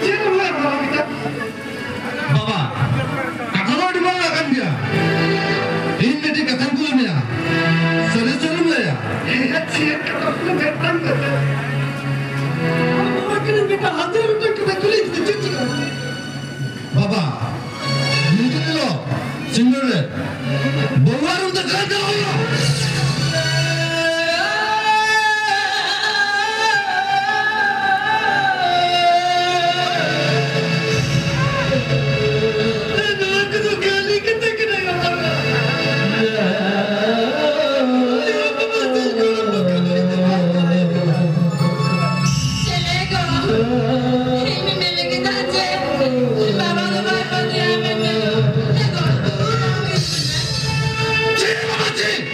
ᱪᱮᱫ ᱮᱢ ᱞᱟᱹᱭ ᱵᱟᱲᱟ ᱠᱮᱫᱟ? ᱵᱟᱵᱟ, ᱠᱟᱛᱷᱟ ᱫᱚ ᱟᱹᱰᱤ ᱢᱟᱨᱟᱝ ᱟᱠᱟᱱ ᱜᱮᱭᱟ᱾ ᱤᱧ ᱢᱤᱫᱴᱤᱡ ᱠᱟᱛᱷᱟᱧ ᱠᱩᱞᱤ ᱢᱮᱭᱟ, ᱥᱟᱹᱨᱤ ᱥᱟᱹᱨᱤᱢ ᱞᱟᱹᱭᱟ? ᱦᱮᱸ, ᱪᱮᱫ ᱠᱟᱛᱷᱟ ᱠᱩᱞᱤ ᱢᱮ, ᱢᱤᱫᱴᱟᱝ ᱠᱟᱛᱷᱟ᱾ ᱵᱟᱵᱟ ᱠᱟᱹᱱᱟᱹᱧ ᱵᱮᱴᱟ, ᱦᱟᱡᱟᱨ ᱜᱚᱴᱟᱝ ᱠᱟᱛᱷᱟ ᱠᱩᱞᱤ ᱠᱟᱛᱮ ᱪᱮᱫ ᱪᱤᱠᱟᱹᱜᱼᱟ? ᱵᱟᱵᱟ, ᱱᱤᱛᱚᱜ ᱧᱮᱞᱚᱜ, ᱥᱤᱸᱜᱟᱹᱲ ᱨᱮ ᱵᱚᱸᱜᱟ ᱨᱩᱢ ᱛᱮ ᱠᱟᱱ ᱪᱟᱞᱟᱣ ᱦᱩᱭᱩᱜᱼᱟ᱾ ᱱᱚᱣᱟ ᱠᱚᱫᱚ ᱠᱷᱟᱹᱞᱤ ᱠᱟᱛᱷᱟ ᱠᱟᱱᱟ, ᱵᱟᱵᱟ᱾ ᱪᱮᱞᱮ ᱜᱚ, ᱤᱧ ᱢᱮᱱ ᱠᱮᱫᱟ ᱡᱮ ᱵᱟᱵᱟ ᱫᱚ ᱵᱟᱭ ᱯᱟᱸᱡᱟᱭᱟ ᱢᱮᱱᱛᱮ᱾ ᱪᱮᱫ ᱵᱟᱵᱟ ᱪᱮᱫ?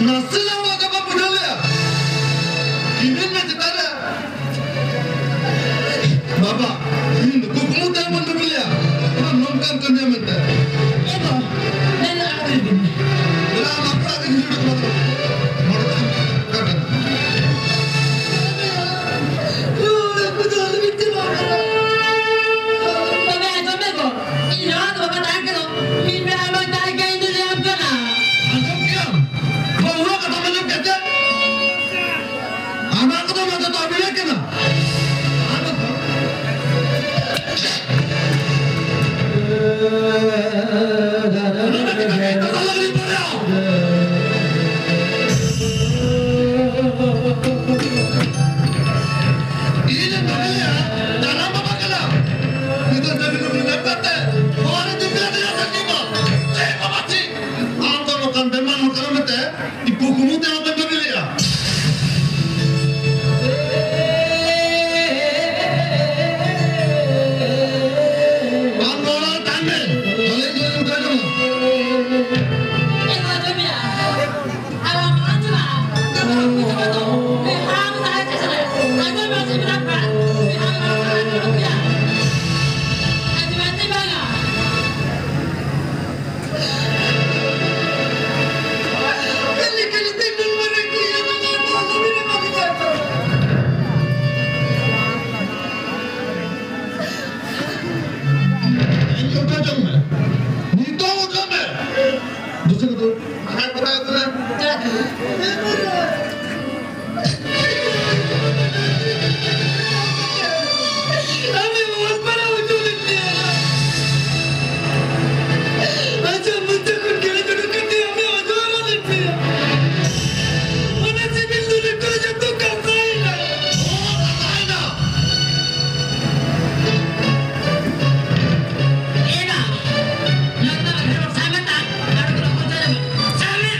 ᱱᱟᱥᱮᱱᱟᱜ ᱚᱲᱟᱜ ᱫᱚ ᱵᱟᱢ ᱵᱩᱡᱷᱟᱹᱣ ᱞᱮᱭᱟ? ᱠᱤᱢᱤᱱ ᱢᱮ ᱪᱮᱛᱟᱱ ᱨᱮ᱾ ᱵᱟᱵᱟ, ᱤᱧ ᱫᱚ ᱠᱩᱠᱢᱩ ᱛᱮ ᱵᱟᱹᱧ ᱵᱷᱟᱹᱵᱤ ᱞᱮᱭᱟ ᱟᱢ ᱱᱚᱝᱠᱟᱢ ᱠᱟᱹᱢᱤᱭᱟ ᱢᱮᱱᱛᱮ᱾ ᱮ ᱜᱚ, ᱢᱮᱱ ᱫᱚ ᱟᱞᱚ ᱠᱟᱹᱢᱤ ᱵᱤᱱ᱾ ᱫᱮᱞᱟ, ᱟᱢ ᱟᱯᱲᱟ ᱜᱮ ᱦᱤᱡᱩᱜ ᱠᱟᱱᱟ᱾ ᱢᱚᱬᱮ ᱫᱷᱟᱣ ᱠᱟᱴᱟ᱾ ᱛᱚᱵᱮ ᱟᱸᱡᱚᱢ ᱢᱮ ᱜᱚ, ᱤᱧ ᱱᱚᱣᱟ ᱫᱚ ᱵᱟᱵᱟ ᱛᱟᱦᱮᱸ ᱠᱟᱱᱟ, ᱢᱤᱫ ᱵᱮᱲᱟ ᱵᱟᱝ ᱛᱟᱦᱮᱸ ᱠᱟᱱᱟ, ᱤᱧ ᱫᱚ ᱞᱟᱹᱭᱟᱢ ᱠᱟᱱᱟ᱾ ᱟᱸᱡᱚᱢ ᱠᱮᱜᱼᱟᱢ? ᱵᱟᱹᱦᱩᱣᱟᱜ ᱠᱟᱛᱷᱟ ᱟᱸᱡᱚᱢ ᱠᱮᱫ ᱛᱮ? ᱟᱢᱟᱜ ᱠᱚᱫᱚ ᱱᱚᱰᱮ ᱫᱚ ᱟᱹᱰᱤ ᱠᱟᱱᱟ᱾ ᱤᱧ ᱮ ᱵᱟᱰᱟᱭᱟ, ᱫᱟᱨᱟᱢ ᱵᱟᱵᱟ ᱠᱟᱱᱟ᱾ ᱱᱤᱛᱚᱜ ᱡᱟᱹᱢᱤᱱ ᱩᱱᱤ ᱧᱟᱢ ᱠᱟᱛᱮ, ᱱᱚᱣᱟ ᱨᱮ ᱡᱩᱫᱤ ᱟᱞᱮ ᱭᱟᱜ ᱥᱟᱹᱠᱷᱤ ᱢᱟ, ᱪᱮᱫ ᱵᱟᱵᱟ ᱪᱮᱫ? ᱟᱢ ᱫᱚ ᱱᱚᱝᱠᱟᱱ ᱵᱮᱢᱟᱱ ᱦᱚᱲ ᱠᱟᱱᱟᱢ ᱢᱮᱱᱛᱮ, ᱤᱧ ᱠᱩᱠᱢᱩ ᱛᱮᱦᱚᱸ ᱵᱟᱹᱧ ᱵᱷᱟᱹᱵᱤ ᱞᱮᱫᱼᱟ᱾ ᱟᱢ ᱱᱚᱣᱟ ᱨᱮ ᱛᱟᱦᱮᱱ ᱢᱮ, ᱛᱟᱦᱞᱮ ᱤᱧ ᱫᱚᱧ ᱩᱴᱷᱟᱹᱣ ᱡᱚᱝᱟ᱾ ᱱᱤᱛᱚᱜ ᱩᱴᱷᱟᱹᱣ ᱢᱮ᱾ ᱫᱩᱥᱨᱟ ᱠᱚᱫᱚ ᱟᱨ ᱠᱚᱫᱚ ᱟᱹᱜᱩ ᱞᱮᱢ᱾ ᱟᱢᱮᱢ ᱚᱞ ᱯᱟᱲᱦᱟᱣ ᱦᱚᱪᱚ ᱞᱮᱫ ᱢᱮᱭᱟ᱾ ᱟᱡᱟᱜ ᱢᱚᱪᱟ ᱠᱷᱚᱱ ᱜᱮᱲᱮ ᱩᱰᱩᱠ ᱠᱟᱛᱮ ᱟᱢᱮ ᱚᱡᱚᱨ ᱞᱮᱫ ᱢᱮᱭᱟ᱾ ᱚᱱᱟ ᱥᱤᱵᱤᱞ ᱫᱚ ᱱᱤᱛᱚᱜ ᱡᱚᱛᱚ ᱠᱟᱥᱟᱭᱮᱱᱟ᱾ ᱚ, ᱠᱟᱥᱟᱭᱮᱱᱟ᱾ ᱮ ᱵᱟ, ᱱᱚᱣᱟ ᱫᱚ ᱟᱹᱰᱤ ᱦᱚᱲ ᱥᱟᱭ ᱢᱮᱛᱟ, ᱟᱨ ᱠᱚᱫᱚ ᱚᱡᱚᱨ ᱞᱮ ᱢᱮ᱾ ᱥᱟᱭ ᱢᱮ᱾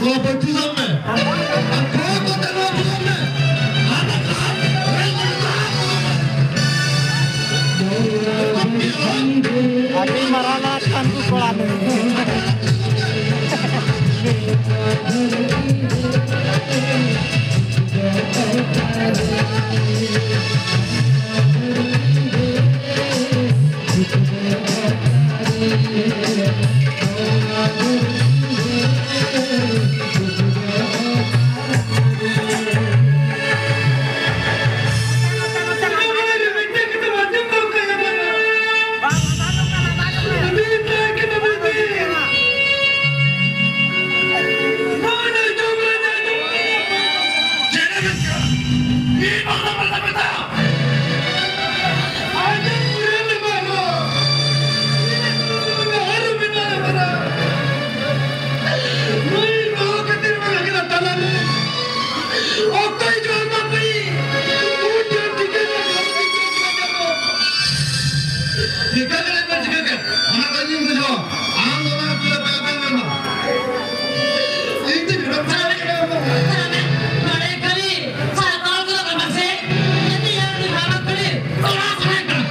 ᱱᱚᱣᱟ ᱯᱟᱹᱴᱤ ᱥᱟᱵ ᱢᱮ᱾ ᱟᱨ ᱠᱚᱭ ᱠᱚᱛᱮ ᱱᱚᱣᱟ ᱵᱩᱡᱷᱟᱹᱣ ᱢᱮ᱾ ᱟᱨ ᱟᱨ ᱟᱹᱰᱤ ᱢᱟᱨᱟᱝ ᱟᱜ ᱠᱟᱱ ᱠᱚ ᱠᱚᱲᱟ ᱱᱩᱭ᱾ ᱪᱤᱠᱟᱹ ᱠᱟᱱᱟ ᱯᱮ ᱪᱤᱠᱟᱹ ᱠᱟᱱᱟ? ᱚᱱᱟ ᱫᱚ ᱤᱧ ᱵᱩᱡᱷᱟᱹᱣᱟ᱾ ᱟᱢ ᱫᱚ ᱚᱱᱟ ᱠᱚᱫᱚ ᱵᱟᱝ ᱮᱢ ᱧᱟᱢᱟ᱾ ᱤᱧ ᱫᱚ ᱡᱷᱟᱲᱠᱷᱚᱸᱰ ᱨᱮ ᱠᱟᱱᱟ᱾ ᱱᱚᱰᱮ ᱠᱷᱟᱹᱞᱤ ᱥᱟᱱᱛᱟᱲ ᱠᱚᱫᱚ ᱵᱟᱝ ᱥᱮ, ᱡᱟᱹᱛᱤ ᱡᱟᱹᱛᱤ ᱵᱷᱟᱵᱟ ᱠᱷᱟᱹᱞᱤ ᱠᱚᱲᱟ ᱥᱟᱱᱟ ᱠᱟᱱᱟ᱾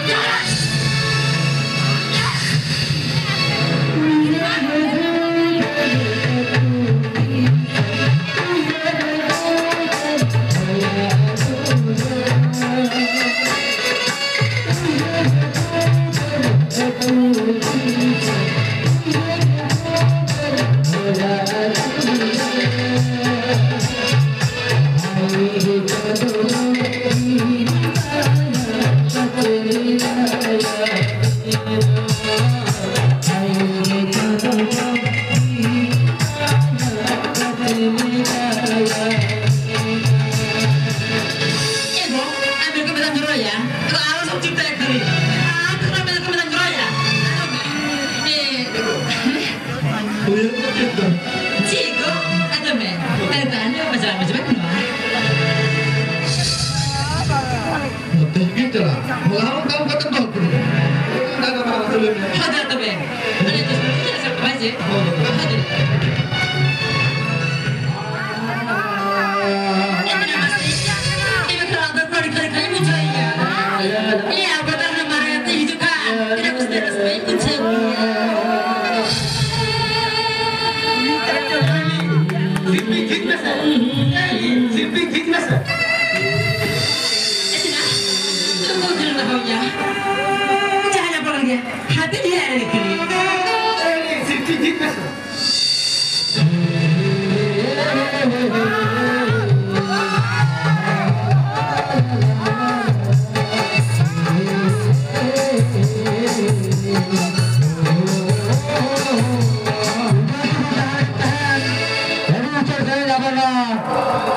ᱮ ᱜᱚ, ᱟᱢ ᱵᱮᱠᱚ ᱢᱮᱫᱟᱢ ᱡᱚᱨᱚᱭᱟ᱾ ᱮ ᱜᱚ, ᱟᱨᱚ ᱥᱚᱵ ᱪᱤᱱᱛᱟᱹ ᱮᱠ ᱫᱷᱟᱹᱵᱤᱡ᱾ ᱟᱢ ᱵᱮᱠᱚ ᱢᱮᱫᱟᱢ ᱡᱚᱨᱚᱭᱟ᱾ ᱮ, ᱩᱭᱦᱟᱹᱨ ᱠᱚ ᱪᱮᱫ ᱫᱚ? ᱪᱮᱫ ᱜᱚ? ᱟᱸᱡᱚᱢ ᱢᱮ᱾ ᱟᱨ ᱛᱟᱦᱞᱮ ᱵᱟᱡᱟᱣ ᱵᱟᱡᱟᱣ ᱵᱟᱹᱱᱩᱜᱼᱟ᱾ ᱱᱚᱛᱮ ᱜᱮ ᱪᱟᱞᱟᱜ᱾ ᱦᱚᱞᱟ ᱦᱚᱸ ᱠᱟᱢ ᱠᱟᱛᱮ ᱫᱚᱦᱚ ᱠᱮᱫᱟ᱾ ᱚᱱᱟ ᱫᱚ ᱵᱟᱝ ᱦᱩᱭ ᱞᱮᱱᱟ᱾ ᱦᱳᱭ, ᱫᱟ ᱛᱚᱵᱮ᱾ ᱟᱹᱰᱤ ᱡᱳᱨ ᱥᱟᱨᱯᱨᱟᱭᱤᱡᱽ᱾ ᱦᱳᱭ, ᱦᱳᱭ᱾ ᱦᱳᱭ, ᱫᱟ᱾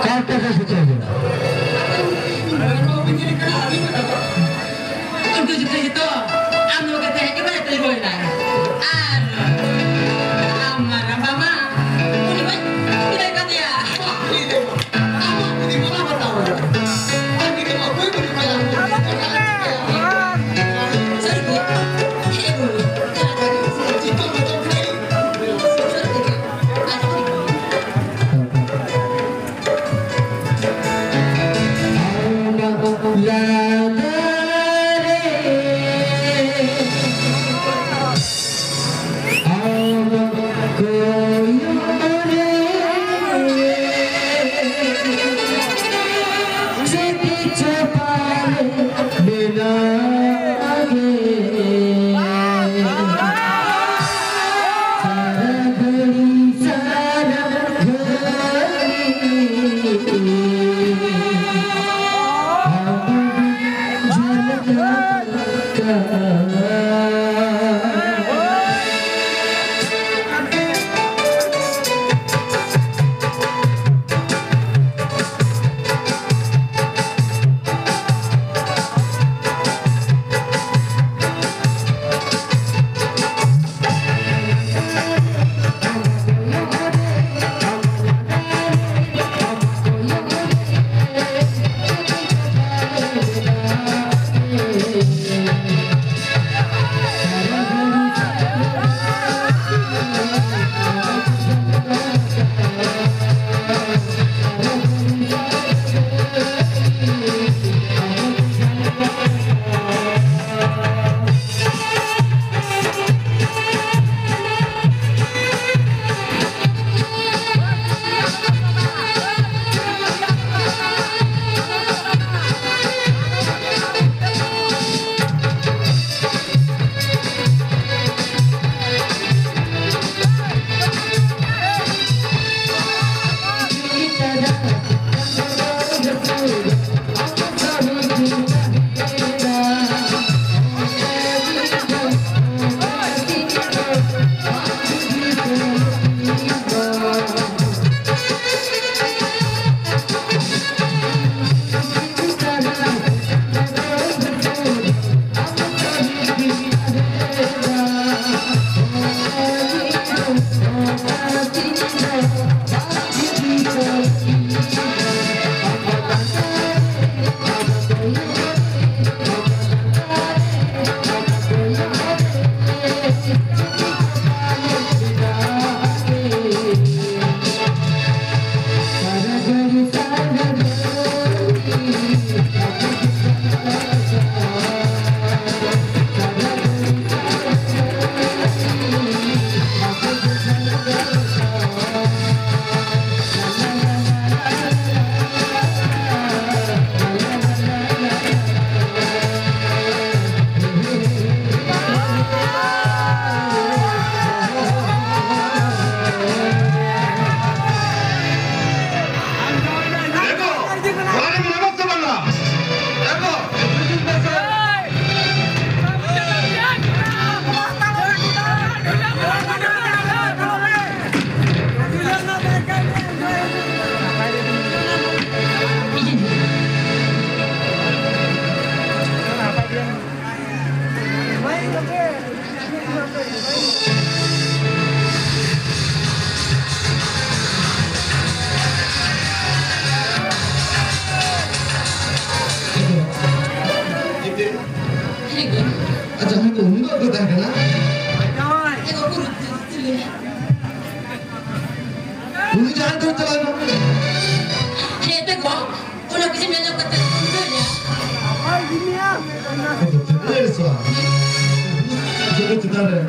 ᱠᱟᱨᱛᱮ ᱥᱮ ᱥᱮᱪᱮᱫ? ᱩᱱᱠᱩ ᱡᱚᱛᱚ ᱡᱚᱛᱚ ᱟᱢ ᱞᱮᱠᱟ ᱛᱟᱦᱮᱸ ᱠᱟᱱᱟ, ᱛᱟᱹᱭ ᱵᱚᱭ ᱱᱟ᱾ ᱟᱨ ᱟᱢ ᱢᱟᱨᱟᱝ ᱵᱟᱵᱟ, ᱩᱱᱤ ᱵᱟᱹᱧ ᱠᱩᱞᱤ ᱠᱟᱫᱮᱭᱟ᱾ ᱟᱢᱟᱜ ᱵᱩᱫᱷᱤ ᱢᱟᱱᱟ ᱵᱟᱛᱟᱣ ᱦᱩᱭᱩᱜᱼᱟ᱾ ᱟᱨ ᱡᱩᱫᱤ ᱚᱠᱚᱭ ᱠᱚ ᱪᱟᱞᱟᱜ ᱠᱟᱱᱟ, ᱥᱟᱹᱨᱤ ᱜᱮ? ᱦᱮᱸ, ᱵᱩᱨᱩ᱾ ᱪᱤᱛᱚᱱ ᱢᱚᱛᱚᱱ ᱠᱷᱟᱹᱞᱤ᱾ ᱥᱟᱹᱨᱤ ᱜᱮ᱾ ᱟᱨ ᱥᱟᱹᱨᱤ ᱜᱮ᱾ ᱩᱱᱤ ᱡᱟᱦᱟᱸᱭ ᱫᱚᱭ ᱪᱟᱞᱟᱣ ᱮᱱᱟ᱾ ᱦᱮᱸ, ᱛᱮ ᱜᱚ, ᱚᱱᱟ ᱠᱚ ᱡᱮ ᱧᱮᱞ ᱠᱟᱛᱮ ᱩᱱᱠᱩ ᱫᱚ ᱪᱮᱫ ᱮ ᱟᱹᱲᱤᱥᱚᱜᱼᱟ? ᱪᱮᱫ ᱪᱮᱛᱟᱱ ᱨᱮ?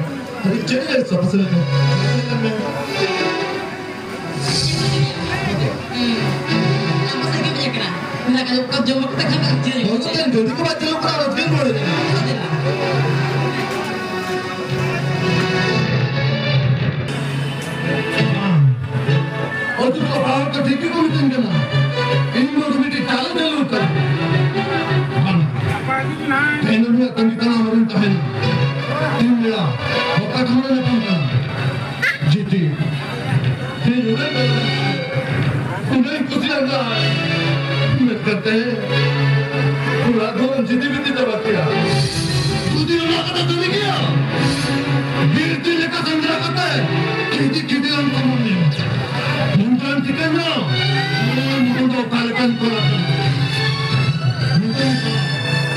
ᱟᱹᱰᱤ ᱪᱮᱫ ᱮ ᱟᱹᱲᱤᱥᱚᱜᱼᱟ? ᱯᱟᱥᱮ ᱞᱮᱠᱟ᱾ ᱦᱩᱸ᱾ ᱟᱢ ᱯᱟᱥᱮ ᱜᱮ ᱢᱮᱱᱟᱜ ᱠᱟᱱᱟ᱾ ᱢᱮᱱᱟᱜ ᱠᱟᱱᱟ, ᱚᱠᱟ ᱡᱚᱢ ᱠᱟᱛᱮ ᱠᱷᱟᱱ ᱵᱟᱝ ᱪᱮᱫ ᱦᱩᱭᱩᱜᱼᱟ? ᱵᱟᱹᱜᱤ ᱠᱟᱛᱮ ᱜᱟᱹᱰᱤ ᱠᱚ ᱵᱟᱝ ᱪᱟᱹᱞᱩᱜ ᱠᱟᱱᱟ, ᱨᱚᱛᱷ ᱜᱮᱢ ᱨᱩᱣᱟᱹᱲ ᱮᱱᱟ᱾ ᱟᱹᱛᱩ ᱠᱚ ᱦᱚᱲ ᱠᱚ ᱴᱷᱤᱠ ᱜᱮᱠᱚ ᱢᱤᱛᱟᱹᱧ ᱠᱟᱱᱟ, ᱤᱧ ᱫᱚ ᱢᱤᱫᱴᱤᱡ ᱪᱟᱞ ᱪᱟᱹᱞᱩ ᱠᱟᱱᱟ᱾ ᱵᱟᱝ᱾ ᱛᱮᱦᱮᱧ ᱫᱚ ᱱᱩᱭᱟᱜ ᱛᱟᱺᱜᱤ ᱛᱟᱲᱟᱢ ᱨᱤᱧ ᱛᱟᱦᱮᱱᱟ᱾ ᱛᱤᱱ ᱵᱮᱲᱟ ᱚᱠᱟ ᱴᱷᱟᱶ ᱨᱮ ᱧᱟᱯᱟᱢ ᱠᱟᱱᱟ? ᱡᱤᱛᱤ᱾ ᱛᱮᱦᱮᱧ ᱩᱱᱟᱹᱜ ᱩᱱᱟᱹᱜ ᱠᱩᱥᱤ ᱞᱮᱱᱟ᱾ ᱢᱮᱱ ᱠᱟᱛᱮ ᱚᱲᱟᱜ ᱫᱩᱣᱟᱹᱨ ᱡᱤᱛᱤ ᱵᱤᱛᱤ ᱪᱟᱵᱟ ᱠᱮᱭᱟ᱾ ᱡᱩᱫᱤ ᱚᱱᱟ ᱠᱟᱛᱷᱟ ᱥᱟᱹᱨᱤ ᱜᱮᱭᱟ, ᱵᱤᱨ ᱛᱤ ᱞᱮᱠᱟ ᱥᱮᱸᱫᱽᱨᱟ ᱠᱟᱛᱮ ᱠᱷᱤᱫᱤ ᱠᱷᱤᱫᱤ ᱞᱮᱱ ᱛᱟᱵᱚᱱ ᱢᱮ᱾ ᱢᱮᱱᱠᱷᱟᱱ ᱪᱤᱠᱟᱹᱭᱮᱱᱟ? ᱱᱩᱭ ᱫᱚ ᱚᱠᱟ ᱞᱮᱠᱟᱱ ᱠᱚᱲᱟ ᱠᱟᱱᱟᱭ? ᱱᱩᱭ ᱫᱚ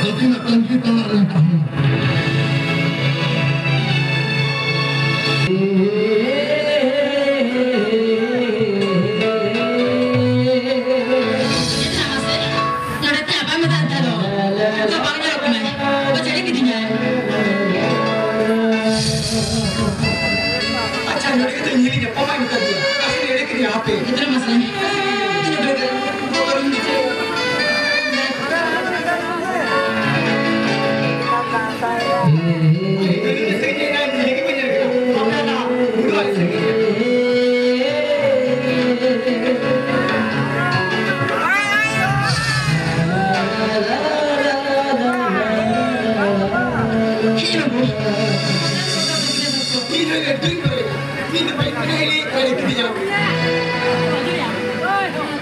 ᱟᱹᱠᱤᱱᱟᱜ ᱛᱟᱺᱜᱤ ᱛᱟᱲᱟᱜ ᱨᱮ ᱛᱟᱦᱮᱱᱟ᱾ ᱪᱮᱫ ᱞᱮᱱᱟ ᱢᱟᱥᱮ? ᱱᱚᱰᱮ ᱛᱮ ᱟᱵᱟᱭ ᱢᱮᱛᱟᱫ ᱛᱟᱦᱮᱱᱟ᱾ ᱱᱤᱛᱚᱜ ᱵᱟᱝ ᱧᱮᱞᱚᱜ ᱠᱟᱱᱟᱭ᱾ ᱵᱟᱪᱷᱟ, ᱮᱲᱮ ᱠᱤᱫᱤᱧᱟᱭ᱾ ᱟᱪᱪᱷᱟ, ᱱᱚᱰᱮ ᱜᱮᱛᱚ ᱤᱧ ᱧᱮᱞᱤᱧ ᱧᱟᱯᱟᱢᱟ ᱢᱮᱛᱟᱫ ᱢᱮᱭᱟ᱾ ᱟᱥᱮ ᱮᱲᱮ ᱠᱤᱫᱤᱧᱟ ᱦᱟᱯᱮ᱾ ᱜᱤᱫᱽᱨᱟᱹ ᱢᱟᱥᱮ᱾ ᱛᱤᱱᱟᱹᱜ ᱵᱮᱲ ᱨᱮ? ᱵᱚᱛᱚᱨᱤᱧ ᱵᱩᱡᱷᱟᱹᱣ᱾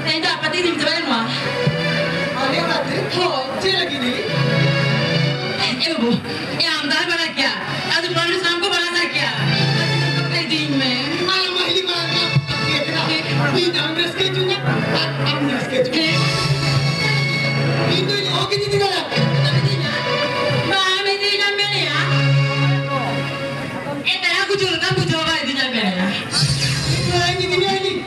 ᱛᱮᱦᱮᱧ ᱫᱚ ᱟᱯᱟᱛ ᱛᱟᱹᱠᱤᱱ ᱪᱟᱞᱟᱜ ᱱᱚᱣᱟ᱾ ᱟᱞᱮ ᱚᱲᱟᱜ ᱛᱮ? ᱦᱳᱭ᱾ ᱪᱮᱫ ᱞᱟᱹᱜᱤᱫ ᱱᱤᱞᱤ? ᱮ ᱵᱟᱹᱵᱩ, ᱮ ᱟᱢ ᱫᱚ ᱵᱟᱲᱟᱭ ᱜᱮᱭᱟ᱾ ᱟᱫᱚ ᱯᱨᱚᱵᱞᱮᱢ ᱥᱟᱱᱟᱢ ᱠᱚ ᱵᱟᱲᱟᱭ ᱜᱮᱭᱟ᱾ ᱟᱫᱚ ᱤᱫᱤᱧ ᱢᱮ᱾ ᱟᱞᱚᱢ ᱦᱤᱲᱤᱧ ᱢᱟ, ᱤᱧ ᱟᱢ ᱨᱟᱹᱥᱠᱟᱹ ᱦᱚᱪᱚᱧᱟ ᱟᱨ ᱟᱢ ᱨᱟᱹᱥᱠᱟᱹ ᱦᱚᱪᱚᱧᱟ᱾ ᱤᱧ ᱫᱚ ᱚᱦᱚ ᱜᱤᱧ ᱤᱫᱤ ᱫᱟᱲᱮᱭᱟᱜ᱾ ᱵᱟᱢ ᱤᱫᱤᱧᱟ ᱢᱮᱱᱮᱭᱟ᱾ ᱮ ᱯᱮᱲᱟ ᱠᱚ ᱪᱮᱫ ᱞᱮᱠᱟᱢ ᱵᱩᱡᱷᱟᱹᱣᱟ ᱵᱟᱭ ᱤᱫᱤᱧᱟ ᱢᱮᱱᱮᱭᱟ᱾ ᱤᱧ ᱫᱚ ᱤᱫᱤ ᱢᱮᱭᱟ ᱤᱧ᱾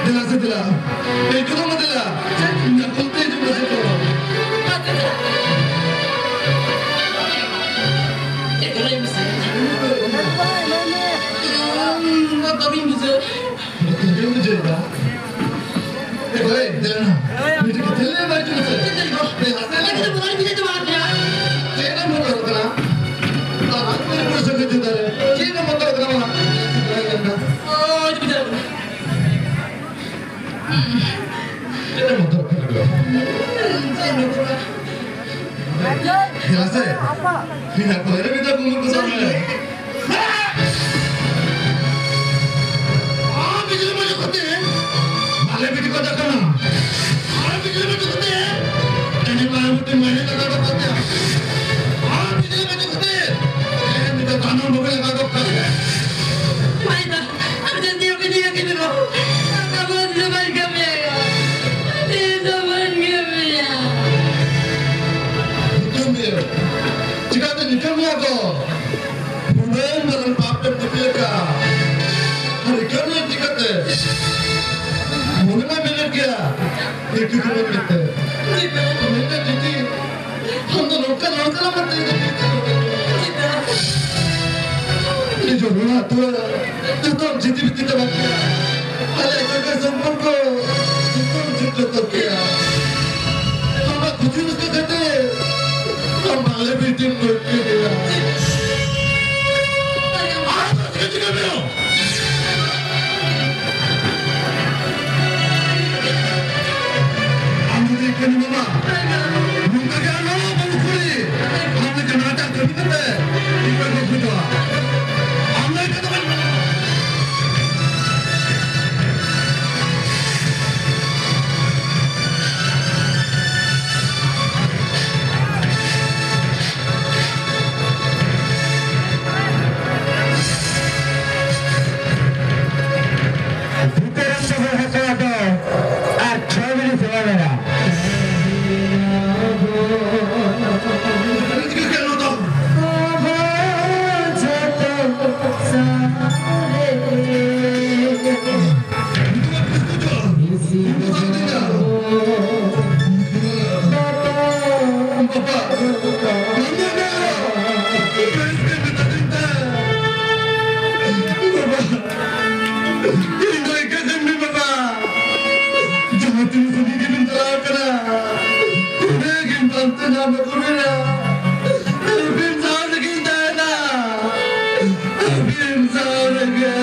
ᱫᱮᱞᱟ ᱥᱮ ᱫᱮᱞᱟ᱾ ᱮᱭ ᱠᱚᱫᱚ ᱢᱟ ᱫᱮᱞᱟ᱾ ᱤᱧᱟᱹᱜ ᱵᱚᱞᱛᱮ ᱦᱤᱡᱩᱜ ᱢᱮᱥᱮ ᱛᱚ᱾ ᱪᱮᱫ ᱠᱚ ᱞᱟᱹᱭ ᱢᱮᱥᱮ? ᱤᱧ ᱢᱟ ᱵᱟᱹᱧ ᱵᱩᱡᱷᱟᱹᱣ᱾ ᱵᱟᱹᱧ ᱵᱩᱡᱷᱟᱹᱣ ᱮᱫᱟ᱾ ᱮ ᱵᱷᱟᱭ, ᱫᱮᱞᱟ ᱱᱟ᱾ ᱢᱤᱫᱴᱤᱡ ᱠᱟᱛᱷᱟ ᱞᱟᱹᱭ ᱵᱟᱭ ᱪᱚ ᱢᱮᱥᱮ᱾ ᱪᱮᱫ ᱞᱟᱹᱭ ᱜᱚ? ᱫᱮᱞᱟ ᱥᱮ᱾ ᱟᱹᱰᱤ ᱫᱚ ᱵᱟᱹᱧ ᱵᱩᱡᱷᱟᱹᱣ ᱪᱟᱵᱟ ᱠᱮᱭᱟ᱾ ᱪᱮᱫ ᱮᱢ ᱵᱚᱛᱚᱨᱚᱜ ᱠᱟᱱᱟ? ᱟᱢᱟᱜ ᱠᱩᱲᱤ ᱯᱩᱨᱥᱟᱹ ᱠᱚ ᱪᱮᱛᱟᱱ ᱨᱮ ᱪᱮᱫ ᱮᱢ ᱵᱚᱛᱚᱨᱚᱜ ᱠᱟᱱᱟ ᱢᱟ? ᱳᱭ, ᱵᱩᱡᱷᱟᱹᱣ᱾ ᱪᱮᱫ ᱮᱢ ᱵᱚᱛᱚᱨᱚᱜ ᱠᱟᱱᱟ? ᱪᱮᱫ ᱮᱢ ᱵᱚᱛᱚᱨᱚᱜ ᱠᱟᱱᱟ? ᱪᱮᱫᱟᱜ ᱥᱮ ᱤᱧᱟᱹᱜ ᱠᱚᱞᱮᱡᱽ ᱨᱮ ᱢᱤᱫᱴᱟᱝ ᱵᱩᱢᱵᱩ ᱠᱚ ᱥᱟᱵ ᱞᱮᱫᱟ᱾ ᱟᱢ ᱵᱤᱡᱽᱞᱤ ᱢᱟ ᱡᱚᱠᱷᱚᱱ ᱛᱮ ᱵᱷᱟᱞᱮ ᱵᱤᱴᱤ ᱠᱚ ᱫᱟᱠᱟᱱᱟ᱾ ᱟᱢ ᱵᱤᱡᱽᱞᱤ ᱢᱟ ᱡᱚᱠᱷᱚᱱ ᱛᱮ ᱮᱱᱮ ᱢᱟ ᱢᱩᱴᱤ ᱢᱟᱭᱱᱮ ᱠᱟᱴᱟ ᱠᱚ ᱛᱮ᱾ ᱟᱢ ᱵᱤᱡᱽᱞᱤ ᱢᱟ ᱡᱚᱠᱷᱚᱱ ᱛᱮ ᱮᱱᱮ ᱢᱤᱫ ᱠᱟᱱᱟ ᱵᱚᱜᱮ ᱞᱟᱜᱟ ᱠᱚ ᱠᱟᱜ ᱟᱢ ᱡᱟᱹᱥᱛᱤ ᱦᱚᱲ ᱠᱚ ᱧᱮᱞ ᱠᱮᱫ ᱢᱮ᱾ ᱟᱢ ᱫᱚ ᱵᱟᱹᱧ ᱠᱟᱹᱢᱤᱭᱟ᱾ ᱤᱧ ᱫᱚ ᱵᱟᱹᱧ ᱠᱟᱹᱢᱤᱭᱟ᱾ ᱧᱩᱛᱩᱢ ᱫᱤᱭᱮ᱾ ᱪᱤᱠᱟᱹᱛᱮ ᱧᱩᱛᱩᱢ ᱢᱮᱭᱟ ᱠᱚ? ᱩᱱᱟᱹᱜ ᱢᱟᱨᱟᱝ ᱯᱟᱯ ᱮᱢ ᱠᱟᱹᱢᱤ ᱞᱮᱠᱟ᱾ ᱟᱨ ᱮᱠᱟᱞ ᱪᱤᱠᱟᱹᱛᱮ? ᱢᱚᱱᱮ ᱢᱟ ᱢᱮᱱᱮᱫ ᱜᱮᱭᱟ᱾ ᱮᱠᱤ ᱠᱚ ᱢᱮᱱ ᱠᱟᱛᱮ᱾ ᱢᱮᱱᱠᱷᱟᱱ ᱡᱩᱫᱤ ᱟᱢ ᱫᱚ ᱱᱚᱝᱠᱟ, ᱱᱚᱝᱠᱟ ᱞᱟᱝ ᱢᱮᱱᱛᱮ ᱤᱧ ᱫᱚ ᱪᱮᱫ ᱦᱚᱸ ᱵᱟᱹᱧ ᱢᱮᱱᱟ᱾ ᱤᱧ ᱡᱚᱱᱢᱚ ᱟᱛᱳ ᱡᱚᱛᱚᱢ ᱡᱤᱛᱤ ᱵᱤᱛᱤ ᱪᱟᱵᱟ ᱠᱮᱫᱟ᱾ ᱟᱞᱮ ᱥᱟᱹᱜᱟᱹᱭ ᱥᱚᱢᱯᱚᱨᱠᱚ ᱡᱚᱛᱚᱢ ᱡᱤᱛ ᱡᱚᱛᱚᱢ ᱠᱮᱫᱟ᱾ ᱟᱢᱟᱜ ᱠᱷᱩᱥᱤ ᱨᱟᱹᱥᱠᱟᱹ ᱠᱷᱟᱹᱛᱤᱨ ᱟᱢ ᱵᱟᱞᱮ ᱵᱤᱴᱤᱢ ᱜᱚᱡ ᱠᱮᱫᱮᱭᱟ᱾ ᱟᱨ ᱪᱮᱫ ᱪᱤᱠᱟᱹ ᱢᱮᱭᱟ? ᱟᱢ ᱡᱩᱫᱤ ᱤᱧ ᱢᱟᱢᱟ, ᱱᱚᱝᱠᱟ ᱜᱮ ᱟᱨᱦᱚᱸ ᱵᱟᱹᱦᱩ ᱠᱩᱲᱤ, ᱟᱢ ᱞᱮᱠᱟ ᱱᱟᱴᱟ ᱠᱟᱹᱢᱤ ᱠᱟᱛᱮ, ᱤᱧ ᱠᱚ ᱵᱩᱡᱷᱟᱹᱣᱟ᱾ ᱟᱢ ᱞᱮᱠᱟ ᱫᱚ ᱵᱟᱹᱧ ᱢᱟᱱᱟᱣᱟ᱾ ᱤᱧ ᱫᱚ ᱤᱠᱟᱹ ᱠᱟᱹᱧ ᱢᱮ ᱵᱟᱵᱟ, ᱡᱟᱦᱟᱸ ᱛᱤᱱᱟᱹᱜ ᱥᱟᱺᱜᱤᱧ ᱜᱮᱵᱤᱱ ᱪᱟᱞᱟᱣ ᱠᱟᱱᱟ, ᱚᱸᱰᱮ ᱜᱮ ᱯᱟᱱᱛᱮ ᱧᱟᱢ ᱟᱹᱜᱩ ᱵᱤᱱᱟ᱾ ᱟᱹᱵᱤᱱ ᱥᱟᱶ ᱨᱮᱜᱮᱧ ᱛᱟᱦᱮᱱᱟ, ᱟᱹᱵᱤᱱ ᱥᱟᱶ ᱨᱮᱜᱮ᱾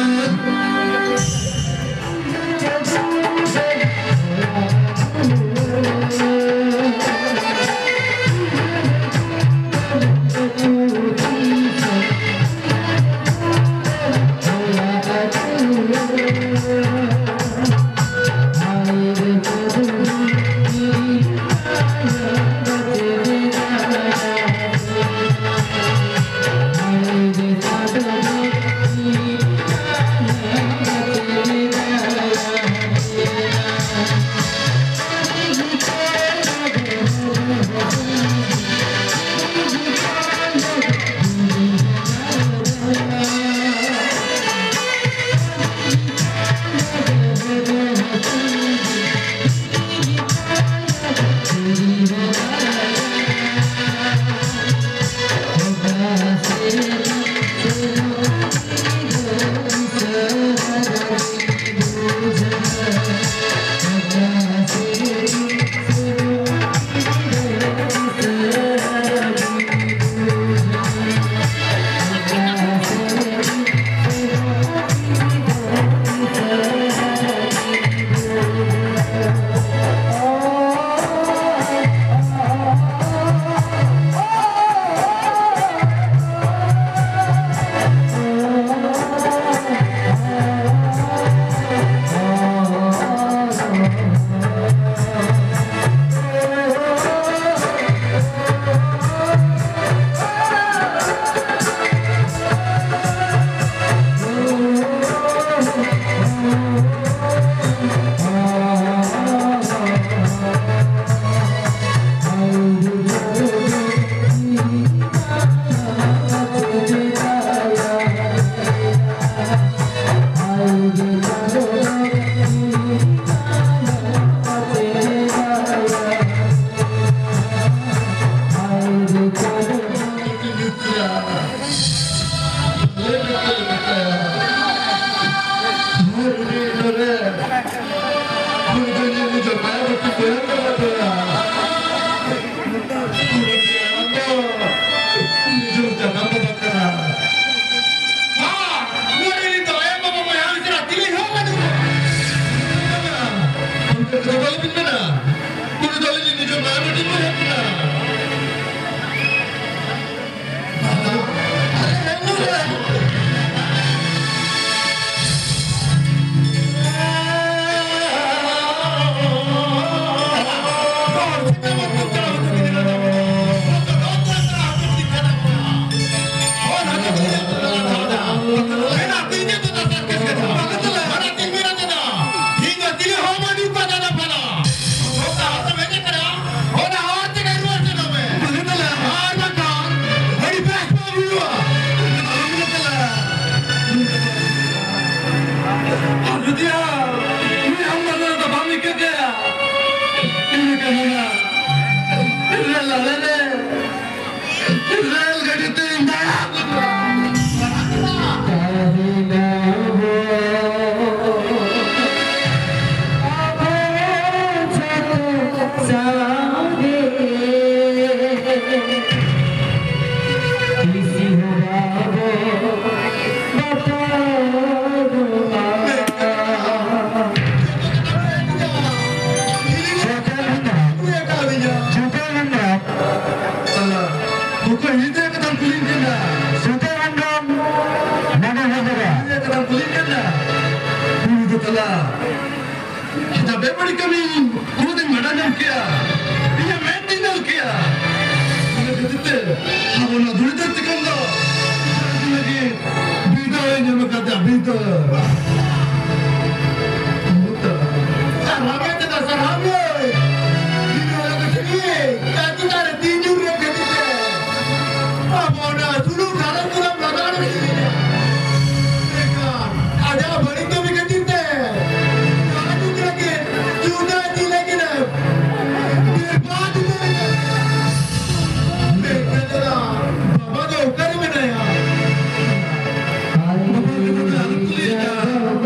ᱱᱤᱡᱚᱨ ᱡᱟᱱᱟᱢ ᱵᱟᱵᱟ ᱠᱟᱱᱟ᱾ ᱦᱟ, ᱱᱚᱰᱮ ᱱᱤᱛ ᱫᱚ ᱟᱭᱳ ᱵᱟᱵᱟ ᱵᱚᱭᱦᱟ ᱢᱤᱥᱨᱟ ᱪᱤᱞᱤ ᱦᱚᱸ ᱵᱟᱹᱱᱩᱜ ᱠᱚᱣᱟ᱾ ᱚᱱᱠᱟ ᱠᱟᱛᱷᱟ ᱫᱚ ᱟᱞᱚᱵᱤᱱ ᱢᱮᱱᱟ᱾ ᱩᱱᱤ ᱫᱚ ᱟᱹᱞᱤᱧ ᱱᱤᱡᱚᱨ ᱢᱟᱭᱟᱢ ᱦᱟᱹᱴᱤᱧ ᱵᱚᱭᱦᱟ ᱠᱟᱱᱟ᱾ ᱚᱱᱟ ᱦᱚᱨ ᱛᱮᱜᱮ ᱨᱩᱣᱟᱹᱲ ᱥᱮᱱᱚᱜ ᱢᱮ᱾ ᱵᱟᱝ ᱛᱟᱞᱟ᱾ ᱟᱨ ᱵᱟᱝᱠᱷᱟᱱ ᱟᱹᱰᱤ ᱵᱮᱥ ᱵᱟᱝ ᱦᱩᱭᱩᱜᱼᱟ᱾ ᱵᱟᱝ ᱛᱟᱞᱟ᱾ ᱟᱡᱚᱫᱤᱭᱟᱹ, ᱱᱩᱭ ᱟᱢ ᱵᱟᱫᱟᱞ ᱫᱚ ᱵᱟᱢ ᱟᱹᱭᱠᱟᱹᱣ ᱠᱮᱫᱟ? ᱤᱧ ᱠᱟᱹᱢᱤᱭᱟ᱾ ᱨᱮᱞ ᱞᱟᱲᱮ ᱨᱮ, ᱨᱮᱞ ᱜᱟᱹᱰᱤ ᱛᱮᱧ ᱫᱟᱬᱟ ᱜᱚᱫᱚᱜᱼᱟ᱾ ᱚᱠᱚᱭ ᱦᱤᱫᱟᱹ ᱠᱟᱛᱷᱟᱢ ᱠᱩᱞᱤᱧ ᱠᱟᱱᱟ? ᱥᱩᱛᱟᱹ ᱦᱮᱢᱵᱨᱚᱢ, ᱱᱚᱰᱮ ᱦᱮᱡ ᱫᱟᱲᱮᱭᱟᱜᱼᱟ᱾ ᱦᱤᱫᱟᱹ ᱠᱟᱛᱷᱟᱢ ᱠᱩᱞᱤᱧ ᱠᱟᱱᱟ? ᱩᱱᱤ ᱫᱚ ᱛᱟᱞᱟ᱾ ᱟᱪᱪᱷᱟ, ᱵᱮᱵᱟᱹᱲᱤᱡ ᱠᱟᱹᱢᱤ ᱩᱱᱤ ᱫᱚᱧ ᱵᱟᱰᱟᱭ ᱧᱟᱢ ᱠᱮᱜᱼᱟ᱾ ᱤᱧᱟᱹᱜ ᱢᱮᱫ ᱛᱤᱧ ᱧᱮᱞ ᱠᱮᱜᱼᱟ᱾ ᱤᱱᱟᱹ ᱠᱷᱟᱹᱛᱤᱨ ᱛᱮ ᱟᱵᱚ ᱱᱚᱣᱟ ᱫᱷᱩᱲᱤ ᱫᱷᱟᱹᱨᱛᱤ ᱠᱷᱚᱱ ᱫᱚ ᱞᱟᱹᱜᱤᱫ ᱵᱤᱫᱟᱹᱭ ᱧᱟᱢ ᱠᱟᱫᱟ, ᱵᱤᱫᱟᱹᱭ᱾ ᱥᱟᱨᱦᱟᱣ ᱜᱮ ᱫᱟᱫᱟ, ᱥᱟᱨᱦᱟᱣ ᱜᱮ᱾ ᱤᱧ ᱚᱱᱟ ᱠᱚ ᱴᱷᱤᱠ ᱠᱟᱹᱡᱤ ᱫᱟᱨᱮ ᱛᱤᱡᱩ ᱨᱮ ᱠᱷᱟᱹᱛᱤᱨ ᱛᱮ ᱟᱵᱚ ᱚᱱᱟ ᱥᱩᱞᱩᱠ ᱜᱷᱟᱨᱚᱸᱡᱽ ᱨᱮ ᱞᱟᱜᱟᱣ ᱞᱟᱹᱜᱤᱫ᱾ ᱢᱮᱱᱠᱷᱟᱱ ᱟᱡᱟᱜ ᱵᱟᱹᱲᱤᱡ ᱠᱟᱹᱢᱤ ᱠᱷᱟᱹᱛᱤᱨ ᱛᱮ ᱱᱚᱣᱟ ᱡᱩᱜᱽ ᱨᱮᱜᱮ ᱡᱩᱫᱟᱹ ᱤᱫᱤ ᱞᱟᱹᱜᱤᱫ ᱮ ᱵᱮᱨᱵᱟᱫ ᱤᱫᱤ ᱞᱟᱹᱜᱤᱫ᱾ ᱢᱮᱱᱠᱷᱟᱱ ᱫᱟᱫᱟ, ᱵᱟᱵᱟ ᱫᱚ ᱚᱠᱟᱨᱮ ᱢᱮᱱᱟᱭᱟ? ᱵᱟᱵᱟ ᱫᱚ ᱟᱞᱚᱢ ᱠᱩᱞᱤᱭᱮᱭᱟ᱾